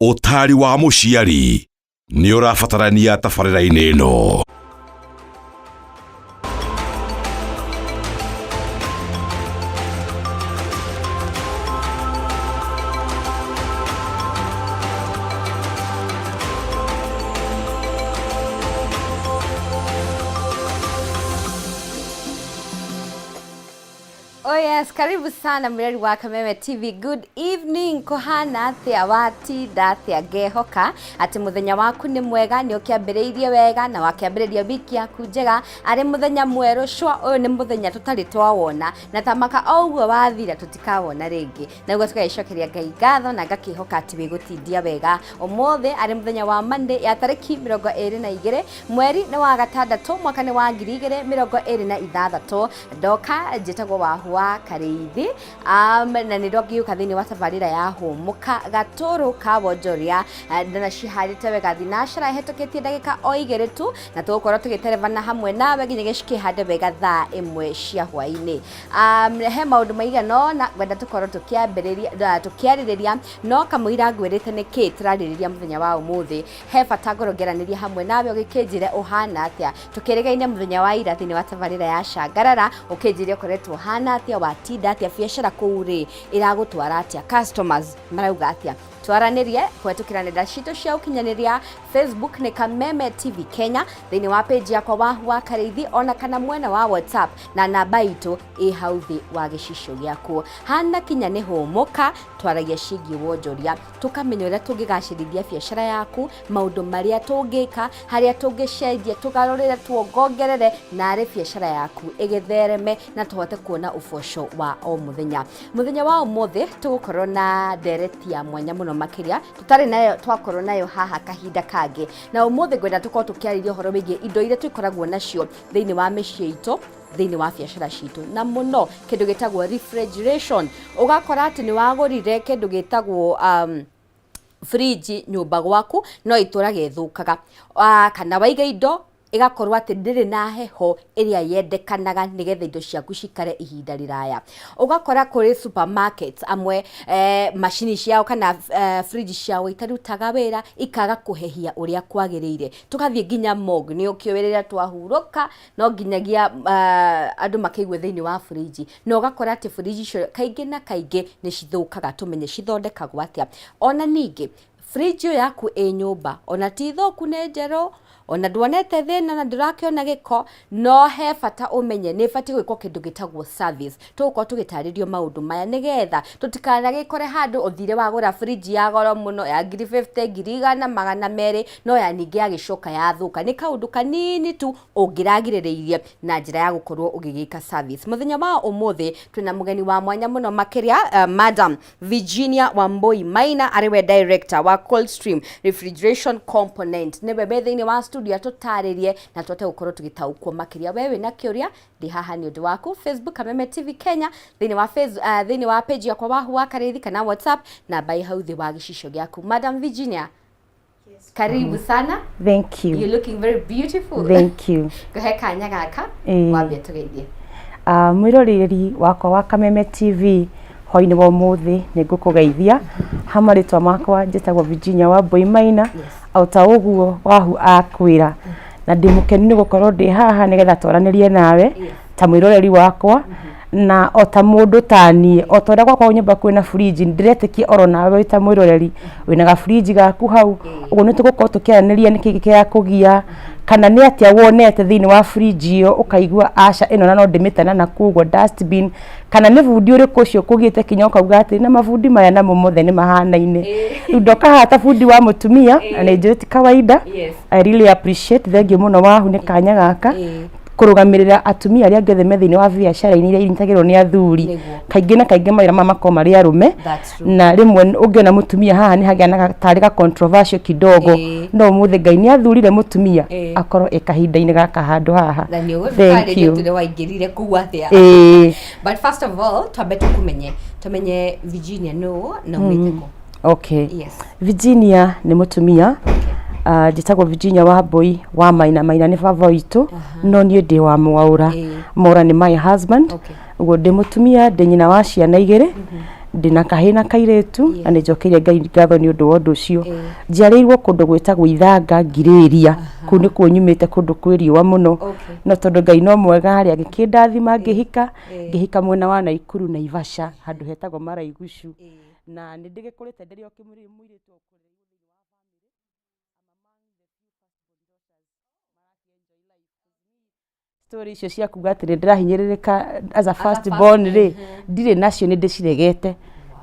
Ũtaari wa mũciari nĩ ũrabatarania tabarĩra-inĩ ĩno. Oh yes, karibu sana mreri wa Kameme TV. Good evening. Kuhana atia watinda atia ngehoka ati muthenya waku ni mwega ni ukiambiriirie wega na wakiambiriria wiki yaku njega ari muthenya mweru cwa uyu ni muthenya tutari twawona na tamaka o uguo wathira tutikawona ringi na uguo tugagicokeria Ngai ngatho na ngakihoka ati wigutindia wega umuthi ari muthenya wa Monday ya tariki 22 mweri ni wa gatandatu mwaka ni wa 2026 ndoka njĩtagwo Wahua Karĩithi na nĩ ndongiũka thĩinĩ wa tabarĩra ya hũmũka gatũrũ ka wonjoria na ciharĩte wega thinacara ĩhetũkĩtie ndagĩka o igĩrĩ tu na tũgũkorwo tũgĩterebana hamwe nawe nginya gĩcikĩhande wega thaa ĩmwe cia hwaĩ-inĩ. He maũndũ maigana ũna ngwenda tũkorwo tũkĩambĩrĩria tũkĩarĩrĩria no kamũira ngwĩrĩte nĩkĩ tũrarĩrĩria mũthenya wa ũmũthĩ he bata ngorwo ngĩaranĩria hamwe nawe ũgĩkĩnjĩre ũhana atĩa tukĩrĩgaine mũthenya wa ira thĩinĩ wa tabarĩra ya Cangarara ũkĩnjĩre ũkoretwo ũhana atĩa watinda atĩa biacara kũu rĩ ĩragũtwara atĩa customers marauga atĩa twaranĩrie kũhetũkĩra nenda citũ cia ũkinyanĩria Facebook nĩ Kameme TV Kenya thĩinĩ wa page yakwa Wahu wa Karĩithi ona kana mwena wa WhatsApp na namba itũ ĩ hau thĩ wa gĩcicio gĩaku hana kinya nĩ hũmũka twaragia ciĩgiĩ wonjoria tũkamenya ũrĩa tũngĩgacĩrithia biacara yaku maũndũ marĩa tũngĩka harĩa tũngĩcenjia tũgarũrĩre tuongongerere narĩ biacara yaku ĩgĩthereme na tũhote kuona ũboco wa o mũthenya. Mũthenya wa ũmũthĩ tũgũkorwo na ndereti ya mwanya mũno makĩria tũtarĩ nayo twakorwo nayo haha kahinda kangĩ na ũmũthĩ ngwenda tũkorwo tũkĩarĩria ũhoro wĩgiĩ indo iria tũkoragwo nacio thĩinĩ wa mĩciĩ itũ thĩinĩ wa biacara citũ na mũno kĩndũ gĩtagwo refrigeration. Ũgakora atĩ nĩ wagũrire kĩndũ gĩtagwo fridge nyũmba gwaku no ĩtũraga ĩthũkaga kana waiga indo ĩgakorwo atĩ ndĩrĩ na heho ĩrĩa yendekanaga nĩgetha indo ciaku cikare ihinda rĩraya. Ũgakora kũrĩ supermarkets amwe macini ciao kana fridge ciao itarutaga wĩra ikaga kũhehia ũrĩa kwagĩrĩire. Tũgathiĩ nginya morgue nĩ ũkĩũĩ rĩrĩa twahurũka no nginyagia andũ makĩigue thĩinĩ wa fridge na ũgakora atĩ fridge icio kaingĩ na kaingĩ nĩ cithũkaga tũmenye cithondekagwo atĩa. Ona ningĩ fridge ĩyo yaku ĩ nyũmba ona ti thũku nĩ njerũ ona nduonete thĩna na ndũrakĩona gĩko no he bata ũmenye nĩ ĩbatiĩ gwĩkwo kĩndũ gĩtagwo service. Tũgũkorwo tũgĩtarĩrio maũndũ maya nĩgetha tũtikanagĩkore handũ ũthire wagũra fridge ya goro mũno ya ngiri 50 ngiri igana magana merĩ no ya ningĩ yagĩcoka yathũka nĩ kaũndũ kanini tu ũngĩragirĩrĩirie na njĩra ya gũkorwo ũgĩgĩka service. Mũthenya wa ũmũthĩ twĩna mũgeni wa mwanya mũno makĩria Madam Virginia Wambui Maina arĩ we director wa Coldstream Refrigeration Component nĩwe wĩ thĩinĩ wa studio atũtarĩrie na tũhote gũkorwo tũgĩtaũkwo makĩria. We wĩna kĩũria ndĩ haha nĩ ũndũ waku Facebook Kameme TV Kenya thĩinĩ wa face, thĩinĩ wa page yakwa Wahu wa Karĩithi kana WhatsApp namba ĩ hau thĩ wa gĩcicio gĩaku. Madam Virginia, karibu sana. Thank you. You're looking very beautiful. Thank you. Ngũhe kanya gaka wambe tũgeithie. Mwĩroreri wakwa wa Kameme TV hwainĩ wa ũmũthĩ nĩ ngũkũgeithia ha marĩtwa makwa njĩtagwo Virginia Wambui Maina o ta ũguo Wahu akwĩra na ndĩ mũkenu nĩ gũkorwo ndĩ haha nĩgetha twaranĩrie nawe ta mwĩroreri wakwa na o ta mũndũ ta niĩ o ta ũrĩa gwakwa nyũmba kwĩna fridge ndĩretĩkia oro nawe wĩ ta mwĩroreri wĩna ga fridge gaku hau ũguo nĩ tũgũkorwo tũkĩaranĩria nĩkĩ kĩrakũgia kana nĩ atĩa wonete thĩinĩ wa fridge ĩyo ũkaigua aca ĩno na no ndĩmĩte na nakũu ũguo dustbin kana nĩ bundi ũrĩkũ ũcio ũkũgĩte kinya ũkauga atĩ na mabundi maya namo mothe nĩ mahanaine rĩu ndoka haha ta bundi wa mũtumia na nĩ njũĩ ti kawaida. I really appreciate thengiũ mũno Wahu nĩ kanya gaka kũrũgamĩrĩra atumia arĩa angĩ othe me thĩinĩ wa biacara-inĩ iria inyitagĩrwo nĩ athuri. Kaingĩ na kaingĩ mawĩra maya makoragwo marĩ arũme. That's true. Na rĩmwe ũngĩona mũtumia haha nĩ hagĩa na tarĩ ga controversial kidogo. No ũmũthĩ Ngai nĩ athurire mũtumia akorwo ĩ kahinda-inĩ gaka handũ haha. Na nĩ Thank ũgũtarĩria you. tũrĩa waingĩrire kũu atĩa. But first of all twambe tũkũmenye tũmenye Virginia nũ na umĩte kũ. Okay. Virginia nĩ mũtumia. Njĩtagwo Virginia Wambui wa Maina. Maina nĩ baba witũ no niĩ ndĩ wa Mwaũra. Mwaũra nĩ my husband. Ũguo ndĩ mũtumia, ndĩ nyina wa ciana igĩrĩ. Ndĩna kahĩĩ na kairĩtu na nĩ njokeire Ngai ngatho nĩ ũndũ wa ũndũ ũcio. Njiarĩirwo kũndũ gwĩtagwo Ithanga Ngirĩria, kũu nĩkuo nyumĩte kũndũ kwĩ riũa mũno. No tondũ Ngai no mwega rĩ, agĩkĩndathima ngĩhika, ngĩhika mwena wa Naikuru Naivasha handũ hetagwo Maraigucu. Na nĩ ndĩgĩkũrĩte ndĩrĩ o mũirĩtu o story icio cia kuga atĩ nĩ ndĩrahinyĩrĩrĩka as a first born rĩ, ndirĩ nacio, nĩ ndĩciregete,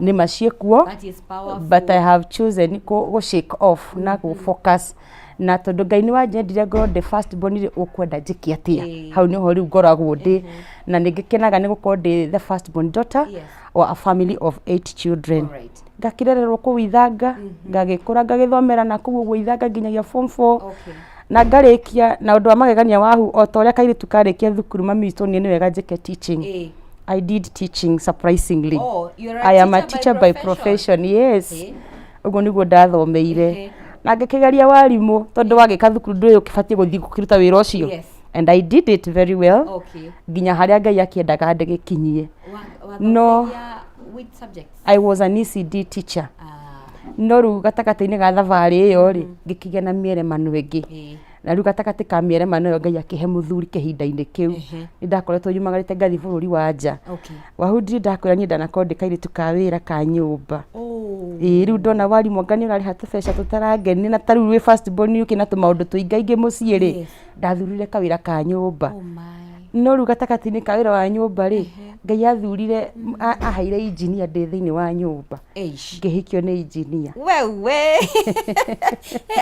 nĩ ma ciĩkuo. That is powerful. But I have chosen gũ shake off na gũ focus, na tondũ Ngai nĩ wanjendire ngorwo ndĩ first born rĩ, ũkwenda njĩke atĩa? Hau nĩho rĩu ngoragwo ndĩ, na nĩ ngĩkenaga nĩ gũkorwo ndĩ the first born daughter wa a family of eight children. Ngakĩrererwo kũu Ithanga, ngagĩkũra, ngagĩthomera na kũu ũguo Ithanga nginyagia form 4 na ngarĩkia. Na ũndũ wa magegania wahu, o ta ũrĩa kairĩtu karĩkia thukuru, mami witũ niĩ nĩ wega njĩke teaching. I did teaching, surprisingly. Oh, you're a I am a teacher teacher by by profession, yes. Ũguo nĩguo ndathomeire na ngĩkĩgeria warimũ, tondũ wagĩka thukuru ndũĩ ũkĩbatiĩ gũthiĩ gũkĩruta wĩra ũcio. And I did it very well nginya harĩa Ngai akĩendaga ndĩgĩkinyie. No. Wathomithagia which subjects? I was an ECD teacher. No rĩu gatagatĩ-inĩ ga thabarĩ ĩyo rĩ, ngĩkĩgĩa na mĩeremano ĩngĩ, na rĩu gatagatĩ ka mĩeremano ĩyo Ngai akĩhe mũthuri. Kĩhinda-inĩ kĩu nĩ ndakoretwo nyumagarĩte ngathiĩ bũrũri wa nja. Wahu ndirĩ ndakwĩra, niĩ ndanakorwo ndĩ kairĩtu ka wĩra ka nyũmba. Ĩĩ, rĩu ndona warimũ anga nĩ ũrarĩha tũbeca tũtarangenia, na ta rĩu wĩ first born ũkĩ na tũmaũndũ tũingaingĩ mũciĩ rĩ, ndathurire kawĩra ka nyũmba. Oh my. No rĩu gatagatĩ-inĩ ka wĩra wa nyũmba rĩ, Ngai athurire aheire engineer ndĩ thĩinĩ wa nyũmba. Eish. Ngĩhikio nĩ engineer. Wewe,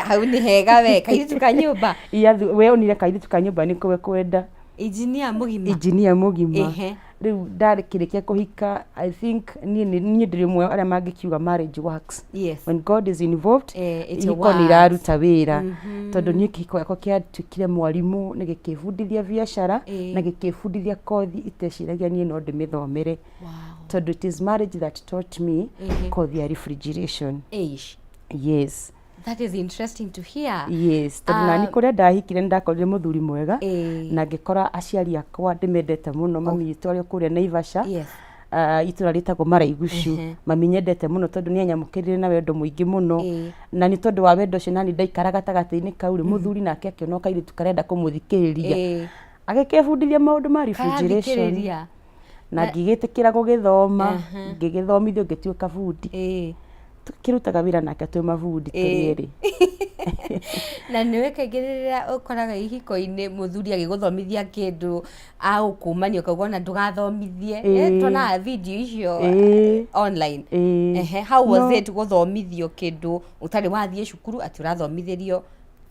hau nĩ hega we, kairĩtu ka nyũmba. We onire kairĩtu ka nyũmba nĩko we kwenda. Engineer mũgima. Engineer mũgima. Rĩu ndarĩkĩrĩkia kũhika, I think niĩ ndĩrĩ ũmwe arĩa mangĩkiuga marriage works. When God is involved, Eh, it ihiko nĩ works. iraruta wĩra, tondũ niĩ kĩhiko gĩakwa kĩatuĩkire mwarimũ nĩ gĩkĩbundithia biacara na gĩkĩbundithia kothi iteciragia niĩ no ndĩmĩthomere, tondũ it is marriage that taught me kothi ya refrigeration. Eish. Yes. That is interesting to hear. Yes, tondũ nani kũrĩa ndahikire nĩ ndakorire mũthuri mwega na ngĩkora aciari akwa ndĩmendete mũno, mami witũ arĩ o kũrĩa Naivasha, itũra rĩtagwo Maraigucu. Mami nyendete mũno tondũ nĩ anyamũkĩrire na wendo mũingĩ mũno, na nĩ tondũ wa wendo ũcio nani ndaikara gatagatĩ-inĩ kau rĩ, mũthuri nake akĩona o kairĩtu karenda kũmũthikĩrĩria, agĩkĩbundithia maũndũ ma refrigeration. Karathikĩrĩria. Na ngĩgĩtĩkĩra gũgĩthoma, ngĩgĩthomithio, ngĩtuĩka bundi. Tũkĩrutaga wĩra nake twĩ mabundi tũrĩ erĩ. Na nĩwe kaingĩ rĩrĩa ũkoraga ihiko-inĩ mũthuri agĩgũthomithia kĩndũ agũkũmania ũkauga ona ndũgathomithie. Tuonaga video icio online. How was No. it gũthomithio kĩndũ ũtarĩ wathiĩ cukuru, atĩ ũrathomithĩrio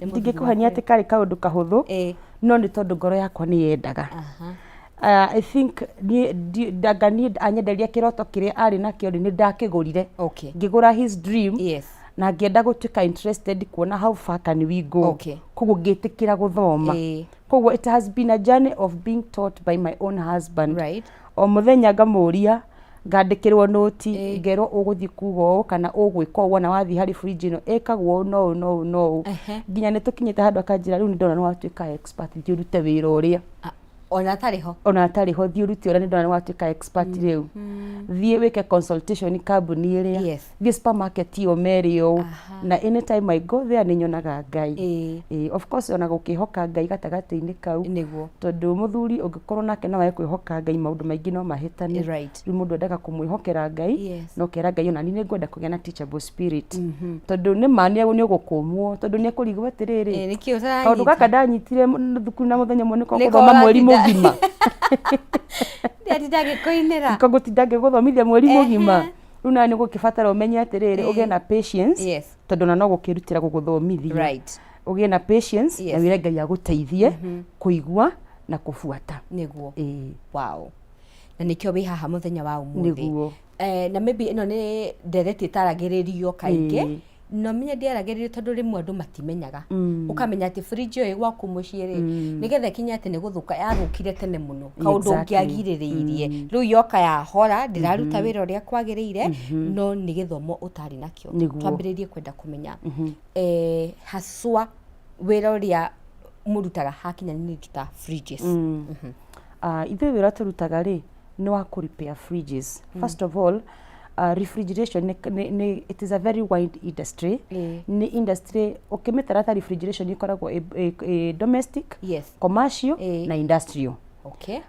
nĩ mũthuri Ndingĩkũhenia waku? atĩ karĩ kaũndũ kahũthũ, no nĩ tondũ ngoro yakwa nĩ yendaga. I think niĩ ndanga niĩ anyenderia kĩroto kĩrĩa arĩ nakĩo rĩ, nĩ ndakĩgũrire. Ngĩgũra his dream na ngĩenda gũtuĩka interested kuona how far can we go. Koguo ngĩtĩkĩra gũthoma. Koguo it has been a journey of being taught by my own husband. O mũthenya ngamũria, ngandĩkĩrwo nũti, ngerwo ũgũthiĩ kuga ũũ kana ũgwĩka ũũ, wona wathiĩ harĩ fridge ĩno ĩkagwo ũũ no ũũ no ũũ no ũũ, nginya nĩ tũkinyĩte handũ akanjĩra, "Rĩu nĩ ndona nĩ watuĩka expert, thiĩ ũrute wĩra ũrĩa." Ah, ona atarĩ ho. Ona atarĩ ho, "Thiĩ ũrute ũrĩa, nĩ ndona nĩ watuĩka expert, rĩu thiĩ wĩke consultation kambuni ĩrĩa, thiĩ supermarket ĩyo merĩ ũũ." Na anytime I go there nĩ nyonaga Ngai. Of course ona gũkĩhoka Ngai gatagatĩ-inĩ kau, tondũ mũthuri ũngĩkorwo nake no wage kwĩhoka Ngai, maũndũ maingĩ no mahĩtane. Rĩu mũndũ endaga kũmwĩhokera Ngai na ũkera Ngai, "Ona niĩ nĩ ngwenda kũgĩa na teachable spirit," tondũ nĩ ma nĩ ũgũkũmwo, tondũ nĩ ekũrigwo atĩrĩrĩ, Nĩkĩ ũtaranyita? Kaũndũ gaka ndanyitire thukuru na mũthenya ũmwe nĩko Nĩko gũthoma mweri ũratinda- mũgima. Ndiatinda ngĩkũinĩra. Nĩko ngũtinda ngĩgũthomithia mweri mũgima. Rĩu nawe nĩ gũkĩbatara ũmenye atĩrĩrĩ, ũgĩe na patience, tondũ ona no gũkĩrutĩra gũgũthomithia. Ũgĩe na patience na wĩre Ngai agũteithie kũigua na kũbuata. Ĩĩ. Wow, na nĩkĩo wĩ haha mũthenya wa ũmũthĩ. Nĩguo. Na maybe ĩno nĩ ndereti ĩtaragĩrĩrio kaingĩ, no menye ndĩaragĩrĩrio tondũ rĩmwe andũ matimenyaga. Ũkamenya atĩ fridge ĩyo ĩ gwaku mũciĩ rĩ, nĩgetha ĩkinye atĩ nĩ gũthũka, yathũkire tene mũno, kaũndũ ũngĩagirĩrĩirie. Rĩu yoka yahora, ndĩraruta wĩra ũrĩa kwagĩrĩire, no nĩ gĩthomo ũtarĩ nakĩo. Twambĩrĩrie kwenda kũmenya haswa wĩra ũrĩa mũrutaga hakinya nĩ indo ta fridges. Ithuĩ wĩra tũrutaga rĩ, nĩ wa kũ repair fridges. First of all, Refrigeration nĩ it is a very wide industry. Nĩ industry ũkĩmĩtara ta refrigeration ĩkoragwo ĩ domestic, commercial na industrial.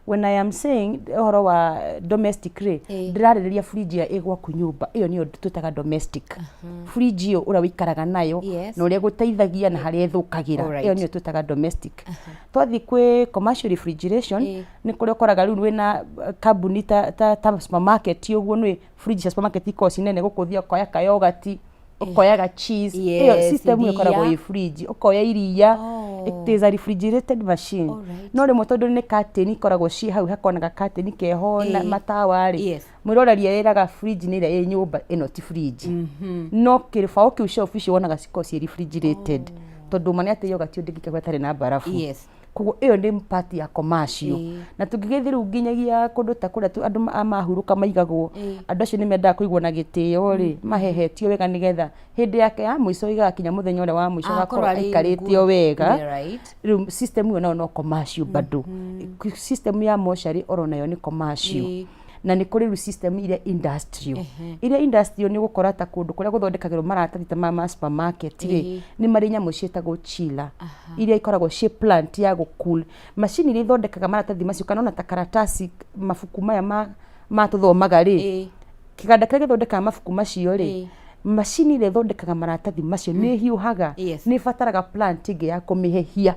When I am saying ũhoro wa domestic rĩ, ndĩrarĩrĩria fridge ĩrĩa ĩ gwaku nyũmba, ĩyo nĩyo twĩtaga domestic fridge, ĩyo ũrĩa ũikaraga nayo na ũrĩa ĩgũteithagia na harĩa ĩthũkagĩra. Ĩyo nĩyo twĩtaga domestic. Twathiĩ kwĩ commercial refrigeration, nĩ kũrĩa ũkoraga rĩu wĩna kambuni ta supermarket ũguo, nĩ fridge cia supermarket ikoragwo ci nene gũkũ, ũthiaga ũkoya kayogati, ũkoya ga cheese, ĩyo system ĩyo ĩkoragwo Iria. ĩ fridge, ũkoya iria. It is a refrigerated machine. No rĩmwe tondũ nĩ curtain ikoragwo ciĩ hau, hakoragwo na ga curtain keho na matawa rĩ, mwĩroreri ĩraga fridge nĩ ĩrĩa ĩ nyũmba, ĩno ti fridge. No kĩbaũ kĩu, shelf icio wonaga cikoragwo ciĩ refrigerated, tondũ ma nĩ atĩ yogati ũndĩngĩka ĩtarĩ na mbarabu. Koguo ĩyo nĩ part ya commercial. Na tũngĩgĩthiĩ rĩu nginyagia kũndũ ta kũrĩa andũ a mahurũka maigagwo, andũ acio nĩ mendaga kũigwo na gĩtĩo rĩ, mahehetio wega nĩgetha hĩndĩ yake ya mũico ĩgakinya, mũthenya ũrĩa wa mũico Akorwo agakorwo arĩ aikarĩte o good. wega. Rĩu system ĩyo nayo no commercial bado. System ya mocarĩ oro nayo nĩ commercial. Na nĩ kũrĩ rĩu system iria industrial. Iria industrial nĩ ũgũkora ta kũndũ kũrĩa gũthondekagĩrwo maratathi ta maya ma supermarket rĩ, nĩ marĩ nyamũ ciĩtagwo chiller, iria ikoragwo ciĩ plant ya gũ cool macini iria ithondekaga maratathi macio, kana ona ta karatasi, mabuku maya ma tũthomaga rĩ, kĩganda kĩrĩa gĩthondekaga mabuku macio rĩ, macini ĩrĩa ĩthondekaga maratathi macio nĩ ĩhiũhaga. Nĩ ĩbataraga plant ĩngĩ ya kũmĩhehia.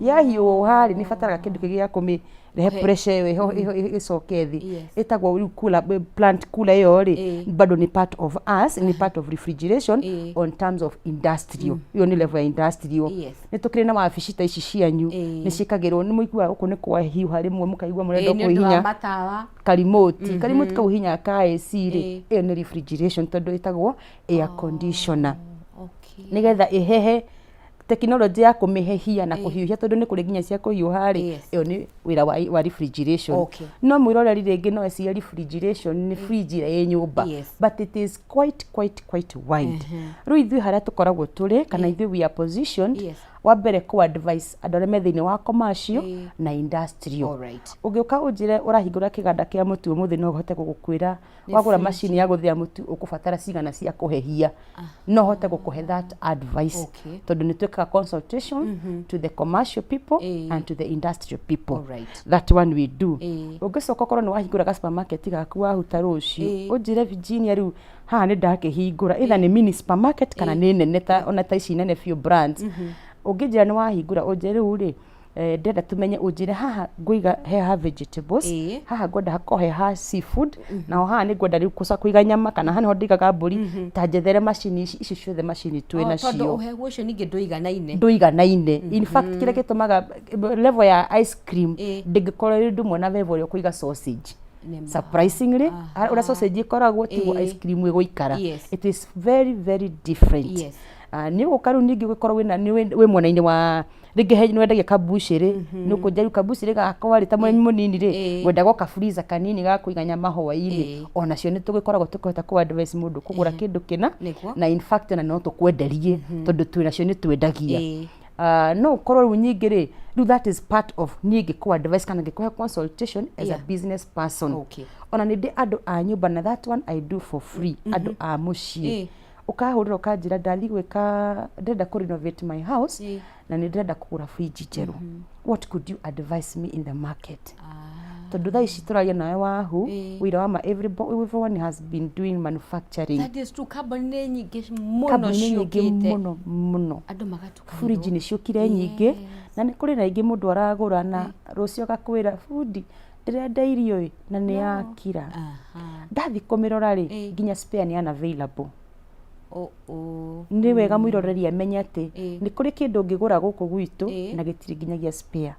Yahiũha rĩ, nĩ ĩbataraga kĩndũ kĩngĩ gĩa kũmĩrehe pressure ĩyo ĩcoke thĩ. Ĩtagwo rĩu cooler, plant cooler ĩyo rĩ, bado nĩ part of us, nĩ part of refrigeration on terms of industrial. Ĩyo nĩ level ya industrial. Nĩ tũkĩrĩ na wabici ta ici cianyu, nĩ ciĩkagĩrwo, nĩ mũiguaga gũkũ nĩ kwahiũha, rĩmwe mũkaigua mũrenda Nĩ ũndũ wa kũhihinya matawa. Karimoti kau hinya ka AC rĩ, ĩyo nĩ refrigeration tondũ ĩtagwo air conditioner, nĩgetha ĩhehe, tekinoronjĩ ya kũmĩhehia na kũhiũhia, tondũ nĩ kũrĩ nginya cia kũhiũha rĩ, ĩyo nĩ wĩra wa refrigeration. No mwĩroreri rĩngĩ no ecirie refrigeration nĩ fridge ĩrĩa ĩ nyũmba, but it is quite quite quite wide. Rĩu ithuĩ harĩa tũkoragwo tũrĩ, kana ithuĩ we are positioned, wa mbere kũ advice andũ arĩa me thĩinĩ wa commercial na industrial. Ũngĩũka ũnjĩre ũrahingũra kĩganda kĩa mũtu ũmũthĩ, no hote gũgũkwĩra wagũra macini ya gũthĩa mũtu ũkũbatara cigana cia kũhehia. No hote gũkũhe that advice, tondũ nĩ twĩkaga consultation to the commercial people and to the industrial people. That one we do. Ũngĩcoka ũkorwo nĩ wahingũra ga supermarket gaku wahuta rũciũ, ũnjĩre, "Virginia, rĩu haha nĩ ndakĩhingũra," either nĩ mini supermarket kana nĩ nene ta ona ta ici nene biũ brands, ũngĩnjĩra nĩ wahingũra, ũnjĩre rĩu rĩ, ndĩrenda tũmenye, ũnjĩre haha ngũiga he ha vegetables, haha ngwenda hakorwo he ha seafood, naho haha nĩ ngwenda rĩu kũca kũiga nyama, kana haha nĩho ndĩigaga mbũri, ta njethere macini ici, ici ciothe macini twĩ Oh, tondũ nacio. Ũhehu ũcio ningĩ ndũiganaine. Ndũiganaine. In fact, kĩrĩa gĩtũmaga level ya ice cream ndĩngĩkorwo ĩrĩ ũndũ ũmwe na level ĩrĩa ũkũiga sausage. Nĩ ma. Surprisingly, ũrĩa sausage ĩkoragwo tiguo ice cream ĩgũikara. It is very very different. Nĩ ũgũka rĩu ningĩ ũgĩkorwo wĩna nĩ wĩ mwena-inĩ wa rĩngĩ he nĩ wendagia kambucĩrĩ, nĩ ũkũnja rĩu kambucĩrĩ gakwa rĩ, ta mũrĩmi mũnini rĩ, ngwenda goka freezer kanini ga kũiga nyama hwaĩ-inĩ. Onacio nĩ tũgĩkoragwo tũkĩhota kũ advise mũndũ kũgũra kĩndũ kĩna. Na in fact ona no tũkwenderie tondũ twĩnacio, nĩ twendagia. No ũkorwo rĩu nyingĩ rĩ, rĩu that is part of niĩ ngĩkũ advice kana ngĩkũhe consultation as a business person. Ona nĩ ndĩ andũ a nyũmba, na that one I do for free, andũ a mũciĩ. Ũkahũrĩra ũkanjĩra, "Ndathiĩ gwĩka, ndĩrenda kũ renovate my house na nĩ ndĩrenda kũgũra fridge njerũ, what could you advise me in the market?" Tondũ thaa ici tũraria nawe wahu, wĩra wa ma everyone has been doing manufacturing. That is true. Kambuni nĩ nyingĩ mũno Kambuni nĩ nyingĩ ciũkĩte. Mũno mũno. Andũ magatukanĩrwo. Fridge nĩ ciũkire nyingĩ, na nĩ kũrĩ na ingĩ mũndũ aragũra na rũciũ agakwĩra, "Bundi, ndĩrenda irio ĩ na nĩ yakira." Ndathiĩ kũmĩrora rĩ, nginya spare nĩ unavailable. Oh, oh. Nĩ wega mwĩroreri amenye atĩ nĩ kũrĩ kĩndũ ũngĩgũra gũkũ gwitũ na gĩtirĩ nginyagia spare,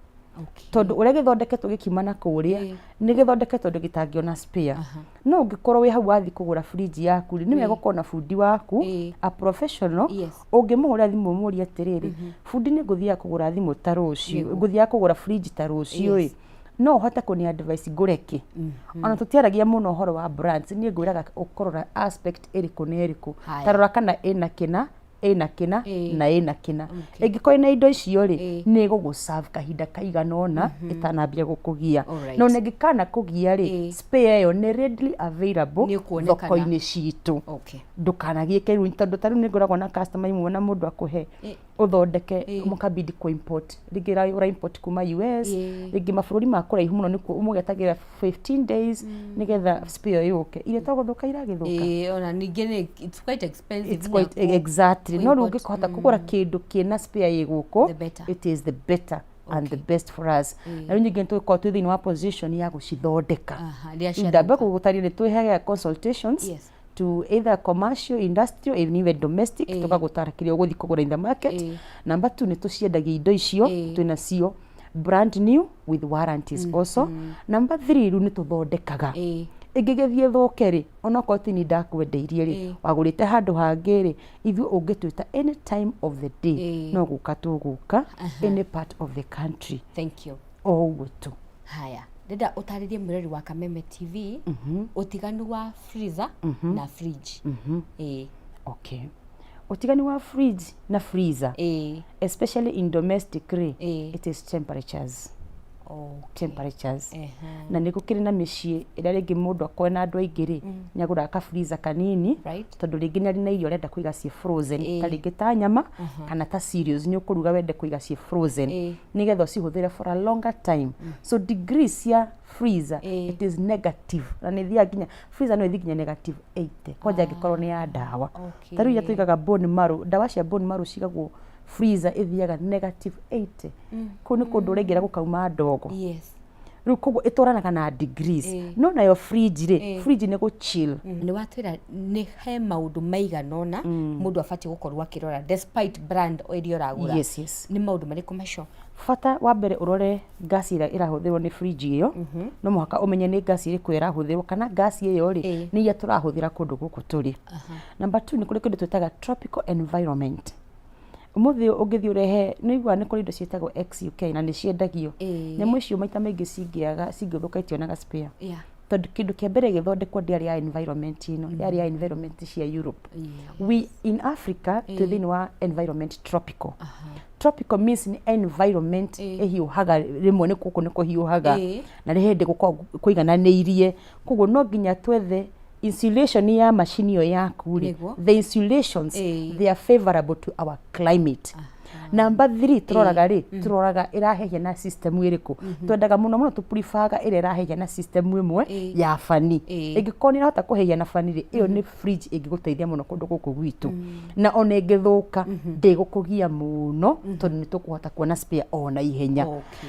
tondũ ũrĩa gĩthondeketwo gĩkiuma na kũrĩa, nĩ gĩthondeketwo ũndũ gĩtangĩona spare. No ũngĩkorwo wĩ hau wathiĩ kũgũra fridge yaku rĩ, nĩ wega ũkorwo na bundi waku, a professional, ũngĩmũhũrĩra thimũ ũmũrie atĩrĩrĩ, "Bundi, nĩ ngũthiaga kũgũra thimũ ta rũciũ, ngũthiaga kũgũra fridge ta rũciũ ĩ, no ũhote kũni advice ngũre kĩ?" Ona tũtiaragia mũno ũhoro wa brands, niĩ ngwĩraga ũkũrora aspect ĩrĩkũ na ĩrĩkũ. Haya. Ta rora kana ĩna kĩna Ĩna kĩna na ĩna kĩna. Ĩngĩkorwo ĩna indo icio rĩ, nĩ ĩgũgũ-serve kahinda kaigana ũna ĩtanambia gũkũgia. Na ona ĩngĩkana kũgia rĩ, spare ĩyo nĩ readily available Nĩ ĩkuonekana. thoko-inĩ citũ. Ndũkanagiĩke rĩu tondũ ta rĩu nĩ ngoragwo na customer imwe na mũndũ akũhe ũthondeke mũkabidi kũ import, rĩngĩ ũra import kuma US, rĩngĩ mabũrũri ma kũraihu mũno nĩkuo ũmũgetagĩra 15 days nĩgetha spare yũke. Iria to gũthũka iragĩthũka. Ĩĩ, ona ningĩ nĩ it's quite expensive. It's quite exactly. No rĩu ũngĩkĩhota kũgũra kĩndũ kĩna spare ĩ gũkũ, The better. it is the better and the best for us. Na rĩu ningĩ nĩtũgĩkoragwo twĩ thĩinĩ wa position ya gũcithondeka. Aha, rĩrĩa ciathũka. Ndamba gũgũtarĩria nĩ twĩheaga consultations to either commercial, industrial, and even domestic, tũkagũtara kĩrĩa ũgũthiĩ kũgũra in the market. Number two, nĩ tũciendagia indo icio, twĩna cio brand new with warranties also. Number three, rĩu nĩ tũthondekaga. Ĩngĩgĩthiĩ ĩthũke rĩ, onokorwo ti niĩ ndakwendeirie rĩ, wagũrĩte handũ hangĩ rĩ, ithuĩ ũngĩtwĩta any time of the day, no gũka tũgũka any part of the country. Thank you. O ũguo tu. Haya, ndĩrenda ũtarĩrie mwĩrori wa Kameme TV ũtiganu wa freezer na fridge. Ĩĩ. Okay. Ũtiganu wa fridge na freezer, especially in domestic rĩ, it is temperatures. Temperatures. Na nĩ gũkĩrĩ na mĩciĩ ĩrĩa rĩngĩ mũndũ akorwo na andũ aingĩ rĩ, nĩ agũraga ka freezer kanini, tondũ rĩngĩ nĩ arĩ na irio arenda kũiga ciĩ frozen, ta rĩngĩ ta nyama kana ta cereals nĩ ũkũruga wende kũiga ciĩ frozen, nĩgetha ũcihũthĩre for a longer time. So degrees cia freezer, it is negative, na nĩ ĩthiaga nginya, freezer no ĩthiĩ nginya negative 80, kwanja angĩkorwo nĩ ya ndawa. Ta rĩu iria tũigaga bone marrow, ndawa cia bone marrow cigagwo freezer ĩthiaga negative 80. Kũu nĩ kũndũ ũraingĩra gũkauma ndogo. Rĩu koguo ĩtwaranaga na degrees. No nayo fridge rĩ, fridge nĩ gũ chill. Nĩ watwĩra nĩ he maũndũ maigana ũna mũndũ abatiĩ gũkorwo akĩrora despite brand ĩrĩa ũragũra. Yes. Nĩ maũndũ marĩkũ macio? Bata wa mbere ũrore gas ĩrĩa ĩrahũthĩrwo nĩ fridge ĩyo. No mũhaka ũmenye nĩ gas ĩrĩkũ ĩrahũthĩrwo, kana gas ĩyo rĩ, nĩ iria tũrahũthĩra kũndũ gũkũ tũrĩ. Number two, nĩ kũrĩ kĩndũ twĩtaga tropical environment. Ũmũthĩ ũngĩthiĩ ũrehe, nĩ ũiguaga nĩ kũrĩ indo ciĩtagwo XUK na nĩ ciendagio. Nyamũ icio maita maingĩ cingĩaga, cingĩthũka itionaga spare. Tondũ kĩndũ kĩa mbere gĩthondekwo ndĩarĩ ya environment ĩno, yarĩ ya environment cia Europe. We in Africa twĩ thĩinĩ wa environment tropical. Tropical means nĩ environment ĩhiũhaga rĩmwe, nĩ gũkũ nĩ kũhiũhaga na nĩ hĩndĩ gũkoragwo kũigananĩirie. Koguo no nginya twethe insulation ya macini ĩyo yaku rĩ, the insulations, they are favorable to our climate. Number three, tũroraga rĩ, tũroraga ĩrahehia na system ĩrĩkũ. Twendaga mũno mũno tũpuribaga ĩrĩa ĩrahehia na system ĩmwe ya bani. Ĩngĩkorwo nĩ ĩrahota kũhehia na bani rĩ, ĩyo nĩ fridge ĩngĩgũteithia mũno kũndũ gũkũ gwitũ, na ona ĩngĩthũka ndĩgũkũgia mũno tondũ nĩ tũkũhota kuona spare o na ihenya.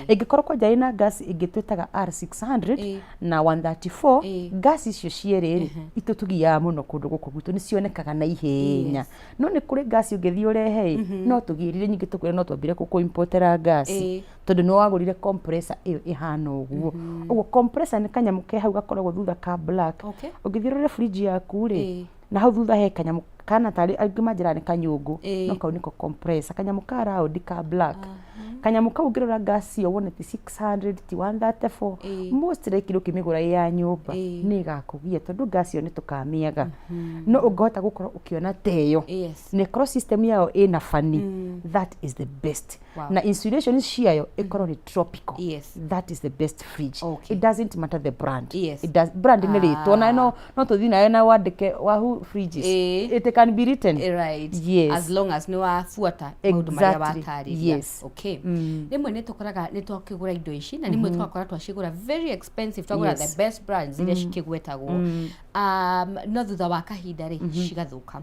Ĩngĩkorwo kwanja ĩna gas ĩngĩ twĩtaga R600 na 134, gas icio cierĩ rĩ, itũtũgiaga mũno kũndũ gũkũ gwitũ, nĩ cionekaga na ihenya. No nĩ kũrĩ gas ũngĩthiĩ ũrehe ĩ, no tũgĩrire nyingĩ tũkwĩre no twambire gũkũ-importera gas, tondũ nĩ wagũrire compressor ĩyo ĩhana ũguo. Ũguo compressor nĩ kanyamũ ke hau gakoragwo thutha ka black. Ũngĩthiĩ ũrore fridge yaku rĩ, na hau thutha he kanyamũ kana tarĩ angĩ manjĩraga nĩ kanyũngũ, no kau nĩko compressor, kanyamũ ka round ka black. Kanyamũ kau ũngĩrora gas ĩyo wone ti 600, ti 134, most likely ũkĩmĩgũra ĩ ya nyũmba nĩ ĩgakũgia tondũ gas ĩyo nĩ tũkamĩaga. No ũngĩhota gũkorwo ũkĩona ta ĩyo na ĩkorwo system yayo ĩna bani, that is the best. Na insulation ciayo ĩkorwo nĩ tropical, that is the best fridge. It doesn't matter the brand. It does, brand nĩ rĩtwa na no tũthiĩ nayo na wandĩke Wahu Fridges. It can be written. Yes. As long as nĩ wabuata maũndũ marĩa watarĩria. Okay, rĩmwe nĩ tũkoraga nĩ twakĩgũra indo ici na rĩmwe tũgakora twacigũra very expensive, twagũra the best brands iria cikĩgwetagwo, no thutha wa kahinda rĩ, cigathũka,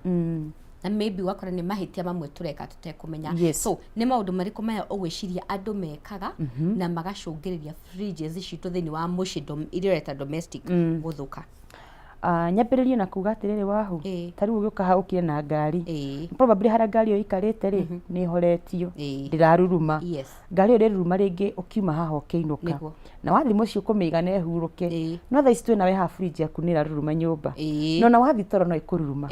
na maybe ũgakora nĩ mahĩtia mamwe tũreka tũtekũmenya. So nĩ maũndũ marĩkũ maya ũgwĩciria andũ mekaga na magacũngĩrĩria fridges citũ thĩinĩ wa mũciĩ iria ũreta domestic gũthũka? Ah, nyambĩrĩrie na kuga atĩrĩrĩ Wahu, ta rĩu ũgĩũka haha ũkire na ngari, probably harĩa ngari ĩyo ĩikarĩte rĩ, nĩ ĩhoretio, ndĩraruruma. Ngari ĩyo ĩrĩruruma rĩngĩ ũkiuma haha ũkĩinũka. Na wathiĩ mũciĩ ũkũmĩiga na ĩhurũke. No thaa ici twĩ nawe haha fridge yaku nĩ ĩraruruma nyũmba. No na wathiĩ toro no ĩkũruruma.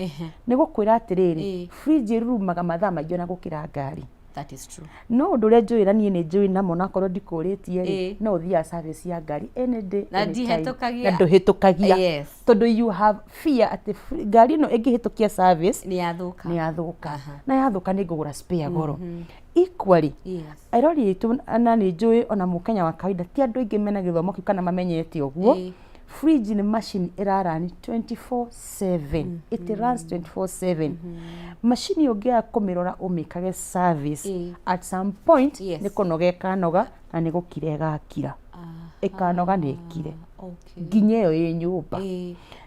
Nĩ gũkwĩra atĩrĩrĩ, fridge ĩrurumaga mathaa maingĩ ona gũkĩra ngari. That is true. No ũndũ ũrĩa njũĩ na niĩ nĩ njũĩ namo nakorwo ndikũrĩtie rĩ, no ũthiaga service ya ngari any day, Na any time. ndihĩtũkagia. Na ndũhĩtũkagia. Tondũ you have fear atĩ ngari ĩno ĩngĩhĩtũkia service Nĩ yathũka. Nĩ yathũka, na yathũka nĩ ngũgũra spare goro. Equally, erori aitũ, na nĩ njũĩ ona mũkenya wa kawaida ti andũ aingĩ mena gĩthomo kĩu kana mamenyete ũguo, fridge nĩ machine ĩrarani 24/7. It runs 24/7. Macini ĩyo ũngĩaga kũmĩrora ũmĩkage service, at some point nĩ kũnoga ĩkanoga na nĩ gũkira ĩgakira, ĩkanoga na ĩkire. Nginya ĩyo ĩ nyũmba.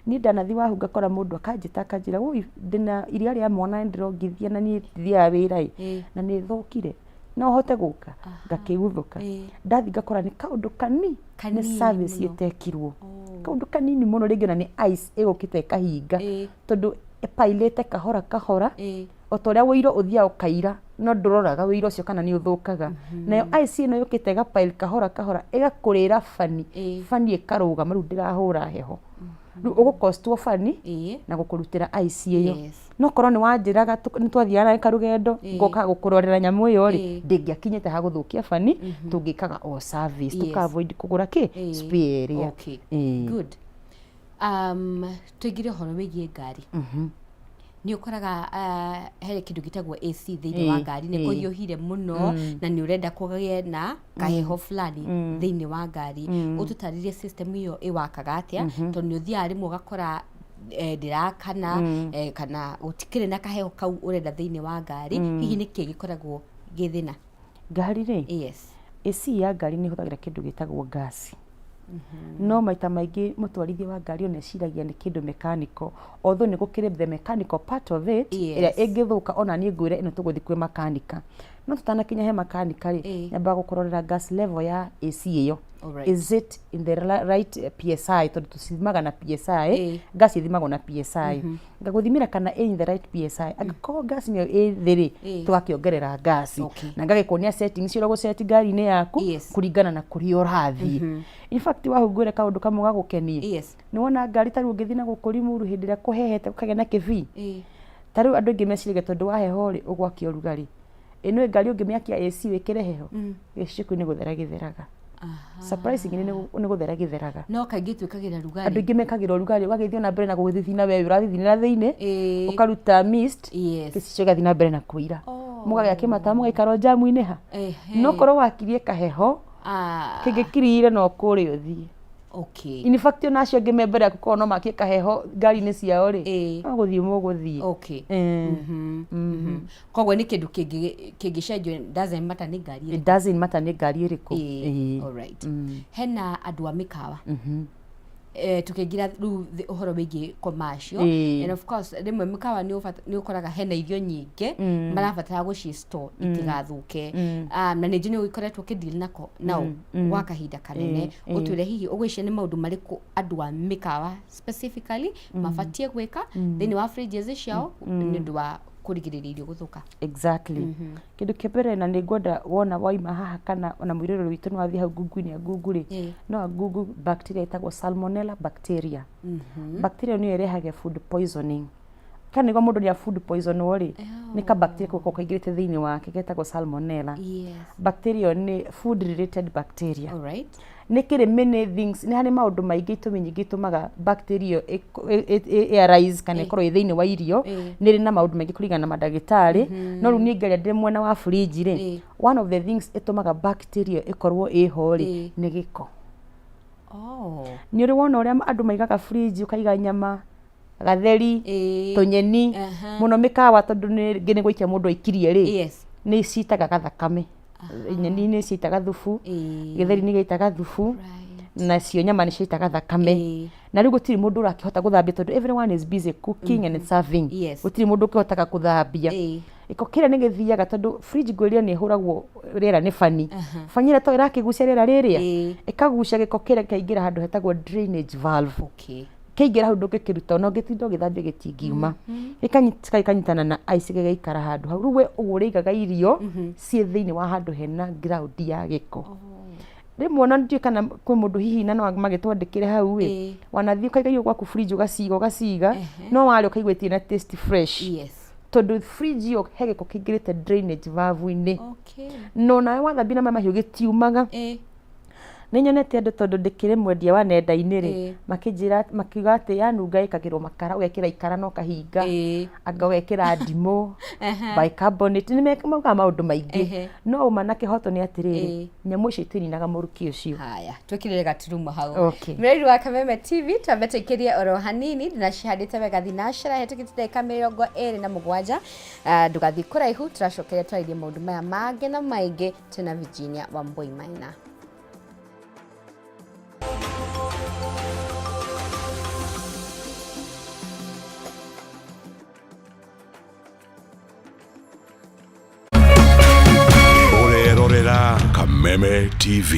Niĩ ndanathi wahu ngakora mũndũ akanjĩta akanjĩra, "Ũi, ndĩna iria rĩa mwana ndĩrongithia na niĩ ndithiaga wĩra ĩ, na nĩ thũkire, no hote gũka?" Ngakĩguthũka. Ndathi ngakora nĩ kaũndũ kani nĩ Kanini service mũno. ĩtekirwo, kaũndũ kanini mũno, rĩngĩ ona nĩ ice ĩgũkĩte ĩkahinga, tondũ ĩpailĩte kahora kahora, o ta ũrĩa wũiro ũthiaga ũkaira no ndũroraga wũiro ũcio kana nĩ ũthũkaga. Nayo ice ĩno yũkĩte ĩgapail kahora kahora, ĩgakũrĩra bani, bani ĩkarũgama, rĩu ndĩrahũra heho, rĩu ũgũkostwo bani na gũkũrutĩra ice ĩyo. No korwo nĩ wanjĩraga nĩ twathiaga nawe karũgendo, ngoka gũkũrorera nyamũ ĩyo rĩ, ndĩngĩakinyĩte ha gũthũkia bani, tũngĩkaga o service, tũka avoid kũgũra kĩ spare ĩrĩa. Good. Tũingĩre ũhoro wĩgiĩ ngari. Nĩ ũkoraga he kĩndũ gĩtagwo AC thĩinĩ wa ngari, nĩ kũhiũhire mũno na nĩ ũrenda kũgĩe na kaheho fulani thĩinĩ wa ngari. Ũtũtarĩrie system ĩyo ĩwakaga atĩa, tondũ nĩ ũthiaga rĩmwe ũgakora ndĩrakana kana gũtikĩrĩ na kaheho kau ũrenda thĩinĩ wa ngari. Hihi nĩkĩ gĩkoragwo gĩ thĩna? Ngari rĩ, AC ya ngari nĩ ĩhũthagĩra kĩndũ gĩtagwo ngasi, no maita maingĩ mũtwarithia wa ngari ona eciragia nĩ kĩndũ mechanical, although nĩ gũkĩrĩ the mechanical part of it ĩrĩa ĩngĩthũka ona niĩ ngwĩre ĩno tũgũthiĩ kwĩ makanika. No tũtanakinya he makanika rĩ, nyambaga gũkũrorera gas level ya AC ĩyo. Is it in the right PSI? Tondũ tũcithimaga na PSI. Gas ĩthimagwo na PSI. Ngagũthimĩra kana ĩ in the right PSI. Angĩkorwo gas nĩyo ĩ thĩ rĩ, tũgakĩongerera gas, na ngagĩkuonia settings ũrĩa ũgũceti ngari-inĩ yaku kũringana na kũrĩa ũrathiĩ. In fact, wahungũre kaũndũ kamwe gagũkenie, nĩ wona ngari ta rĩu ũngĩthiĩ na gũkũ Limuru hĩndĩ ĩrĩa kũhehete gũkagĩa na kĩbii, ta rĩu andũ aingĩ meciragia tondũ wa heho rĩ, ũgwakia ũrugarĩ. Ĩ nĩ ngari ũngĩmĩakia AC wĩkĩre heho, gĩcicio kĩu nĩ gũthera gĩtheraga. Surprisingly, nĩ gũthera gĩtheraga. No kaingĩ twĩkagĩra Andũ rugarĩ. Aingĩ mekagĩra ũrugarĩ, ũgagĩthiĩ ona mbere na gũgĩthithina, we ũrathithinĩra thĩinĩ, ũkaruta mist, gĩcicio gĩgathiĩ na mbere na kũira. Mũgagĩa kĩmata, mũgaikara o jamu-inĩ ha. No korwo wakirie kaheho, kĩngĩkirire no kũrĩa ũthiĩ. In fact, ona acio angĩ me mbere yaku korwo no makie kaheho ngari-inĩ ciao rĩ, no gũthiĩ mũgũthiĩ. Koguo nĩ kĩndũ kĩngĩcenjio, doesn't matter nĩ ngari It ĩrĩkũ. Doesn't matter nĩ ngari ĩrĩkũ. Alright. Hena andũ a mĩkawa. Tukĩingĩra rĩu ũhoro wĩgiĩ commercial, and of course rĩmwe mĩkawa nĩ ũkoraga hena irio nyingĩ marabatara gũci store itigathũke. Na nĩ njũĩ nĩ ũgĩkoretwo ũkĩdeal nako nao gwa kahinda kanene. Ũtwĩre hihi ũgwĩciria nĩ maũndũ marĩkũ andũ a mĩkawa specifically mabatiĩ gwĩka thĩinĩ wa fridges ciao nĩ ũndũ wa kũrigĩrĩria irio gũthũka? Exactly. Kĩndũ kĩa mbere, na nĩ ngwenda wona waima haha kana ona mwĩroreri witũ nĩ wathiĩ hau Google-inĩ ya Google rĩ, no a Google bacteria ĩtagwo salmonella bacteria. Bacteria nĩyo ĩrehaga food poisoning. Kana nĩguo mũndũ nĩ a food poisonwo rĩ, nĩ ka bacteria kau kaingĩrĩte thĩinĩ wake getagwo salmonella. Bacteria ĩyo nĩ food related bacteria. Nĩ kĩrĩ many things, nĩ harĩ maũndũ maingĩ, itũmi nyingĩ itũmaga bacteria ĩyo ĩ arise kana ĩkorwo ĩ thĩinĩ wa irio. Nĩ ĩrĩ na maũndũ maingĩ kũringana na mandagĩtarĩ, no rĩu niĩ ngĩaria ndĩ mwena wa fridge rĩ, one of the things ĩtũmaga bacteria ĩkorwo ĩho rĩ, nĩ gĩko. Nĩ ũrĩ wona ũrĩa andũ maigaga fridge, ũkaiga nyama, gatheri, tũnyeni, mũno mĩkawa, tondũ nĩ rĩngĩ nĩ gũikia mũndũ aikirie rĩ, nĩ citaga gathakame, nyeni nĩ ciitaga thubu, gĩtheri nĩ gĩitaga thubu, nacio nyama nĩ ciaitaga thakame. Na rĩu gũtirĩ mũndũ ũrakĩhota gũthambia tondũ everyone is busy cooking and serving. Gũtirĩ mũndũ ũkĩhotaga gũthambia. Gĩko kĩrĩa nĩ gĩthiaga, tondũ fridge ngwĩrire nĩ ĩhũragwo rĩera nĩ bani. Bani ĩrĩa to ĩrakĩgucia rĩera rĩrĩa, ĩkagucia gĩko kĩrĩa gĩkaingĩra handũ hetagwo drainage valve. Kĩaingĩra hau ndũngĩkĩruta, ona ũngĩtinda ũgĩthambia gĩtingiuma. Gĩkanyitana na ice, gĩgaikara handũ hau. Rĩu we ũguo ũrĩigaga irio ciĩ thĩinĩ wa handũ hena ground ya gĩko. Rĩmwe ona ndiũĩ kana kwĩ mũndũ hihi na no magĩtwandĩkĩre hau ĩ, wanathiĩ ũkaiga irio gwaku fridge, ũgaciga ũgaciga, no warĩa ũkaigua itirĩ na taste fresh. Tondũ fridge ĩyo he gĩko kĩingĩrĩte drainage valve-inĩ. No nawe wathambia na maĩ mahiũ gĩtiumaga. Nĩ nyonete andũ, tondũ ndĩkĩrĩ mwendia wa nenda-inĩ rĩ, makĩnjĩra, makiuga atĩ yanunga ĩkagĩrwo makara, ũgekĩra ikara na ũkahinga, anga ũgekĩra ndimũ, bicarbonate, nĩ maugaga maũndũ maingĩ. No ũma na kĩhoto nĩ atĩrĩrĩ, nyamũ icio itininaga mũrukĩ ũcio. Haya, twĩkĩrĩre gaturumo hau. Okay. Mwĩrori wa Kameme TV, twambe tũikĩrie oro hanini ndĩnacihandĩte wega thinacera hetũkĩte ndagĩka 27. Ah, ndũgathiĩ kũraihu, tũracokeria twarĩrie maũndũ maya mangĩ na maingĩ twĩna Virginia Wambui Maina. Ũrerorera Kameme TV.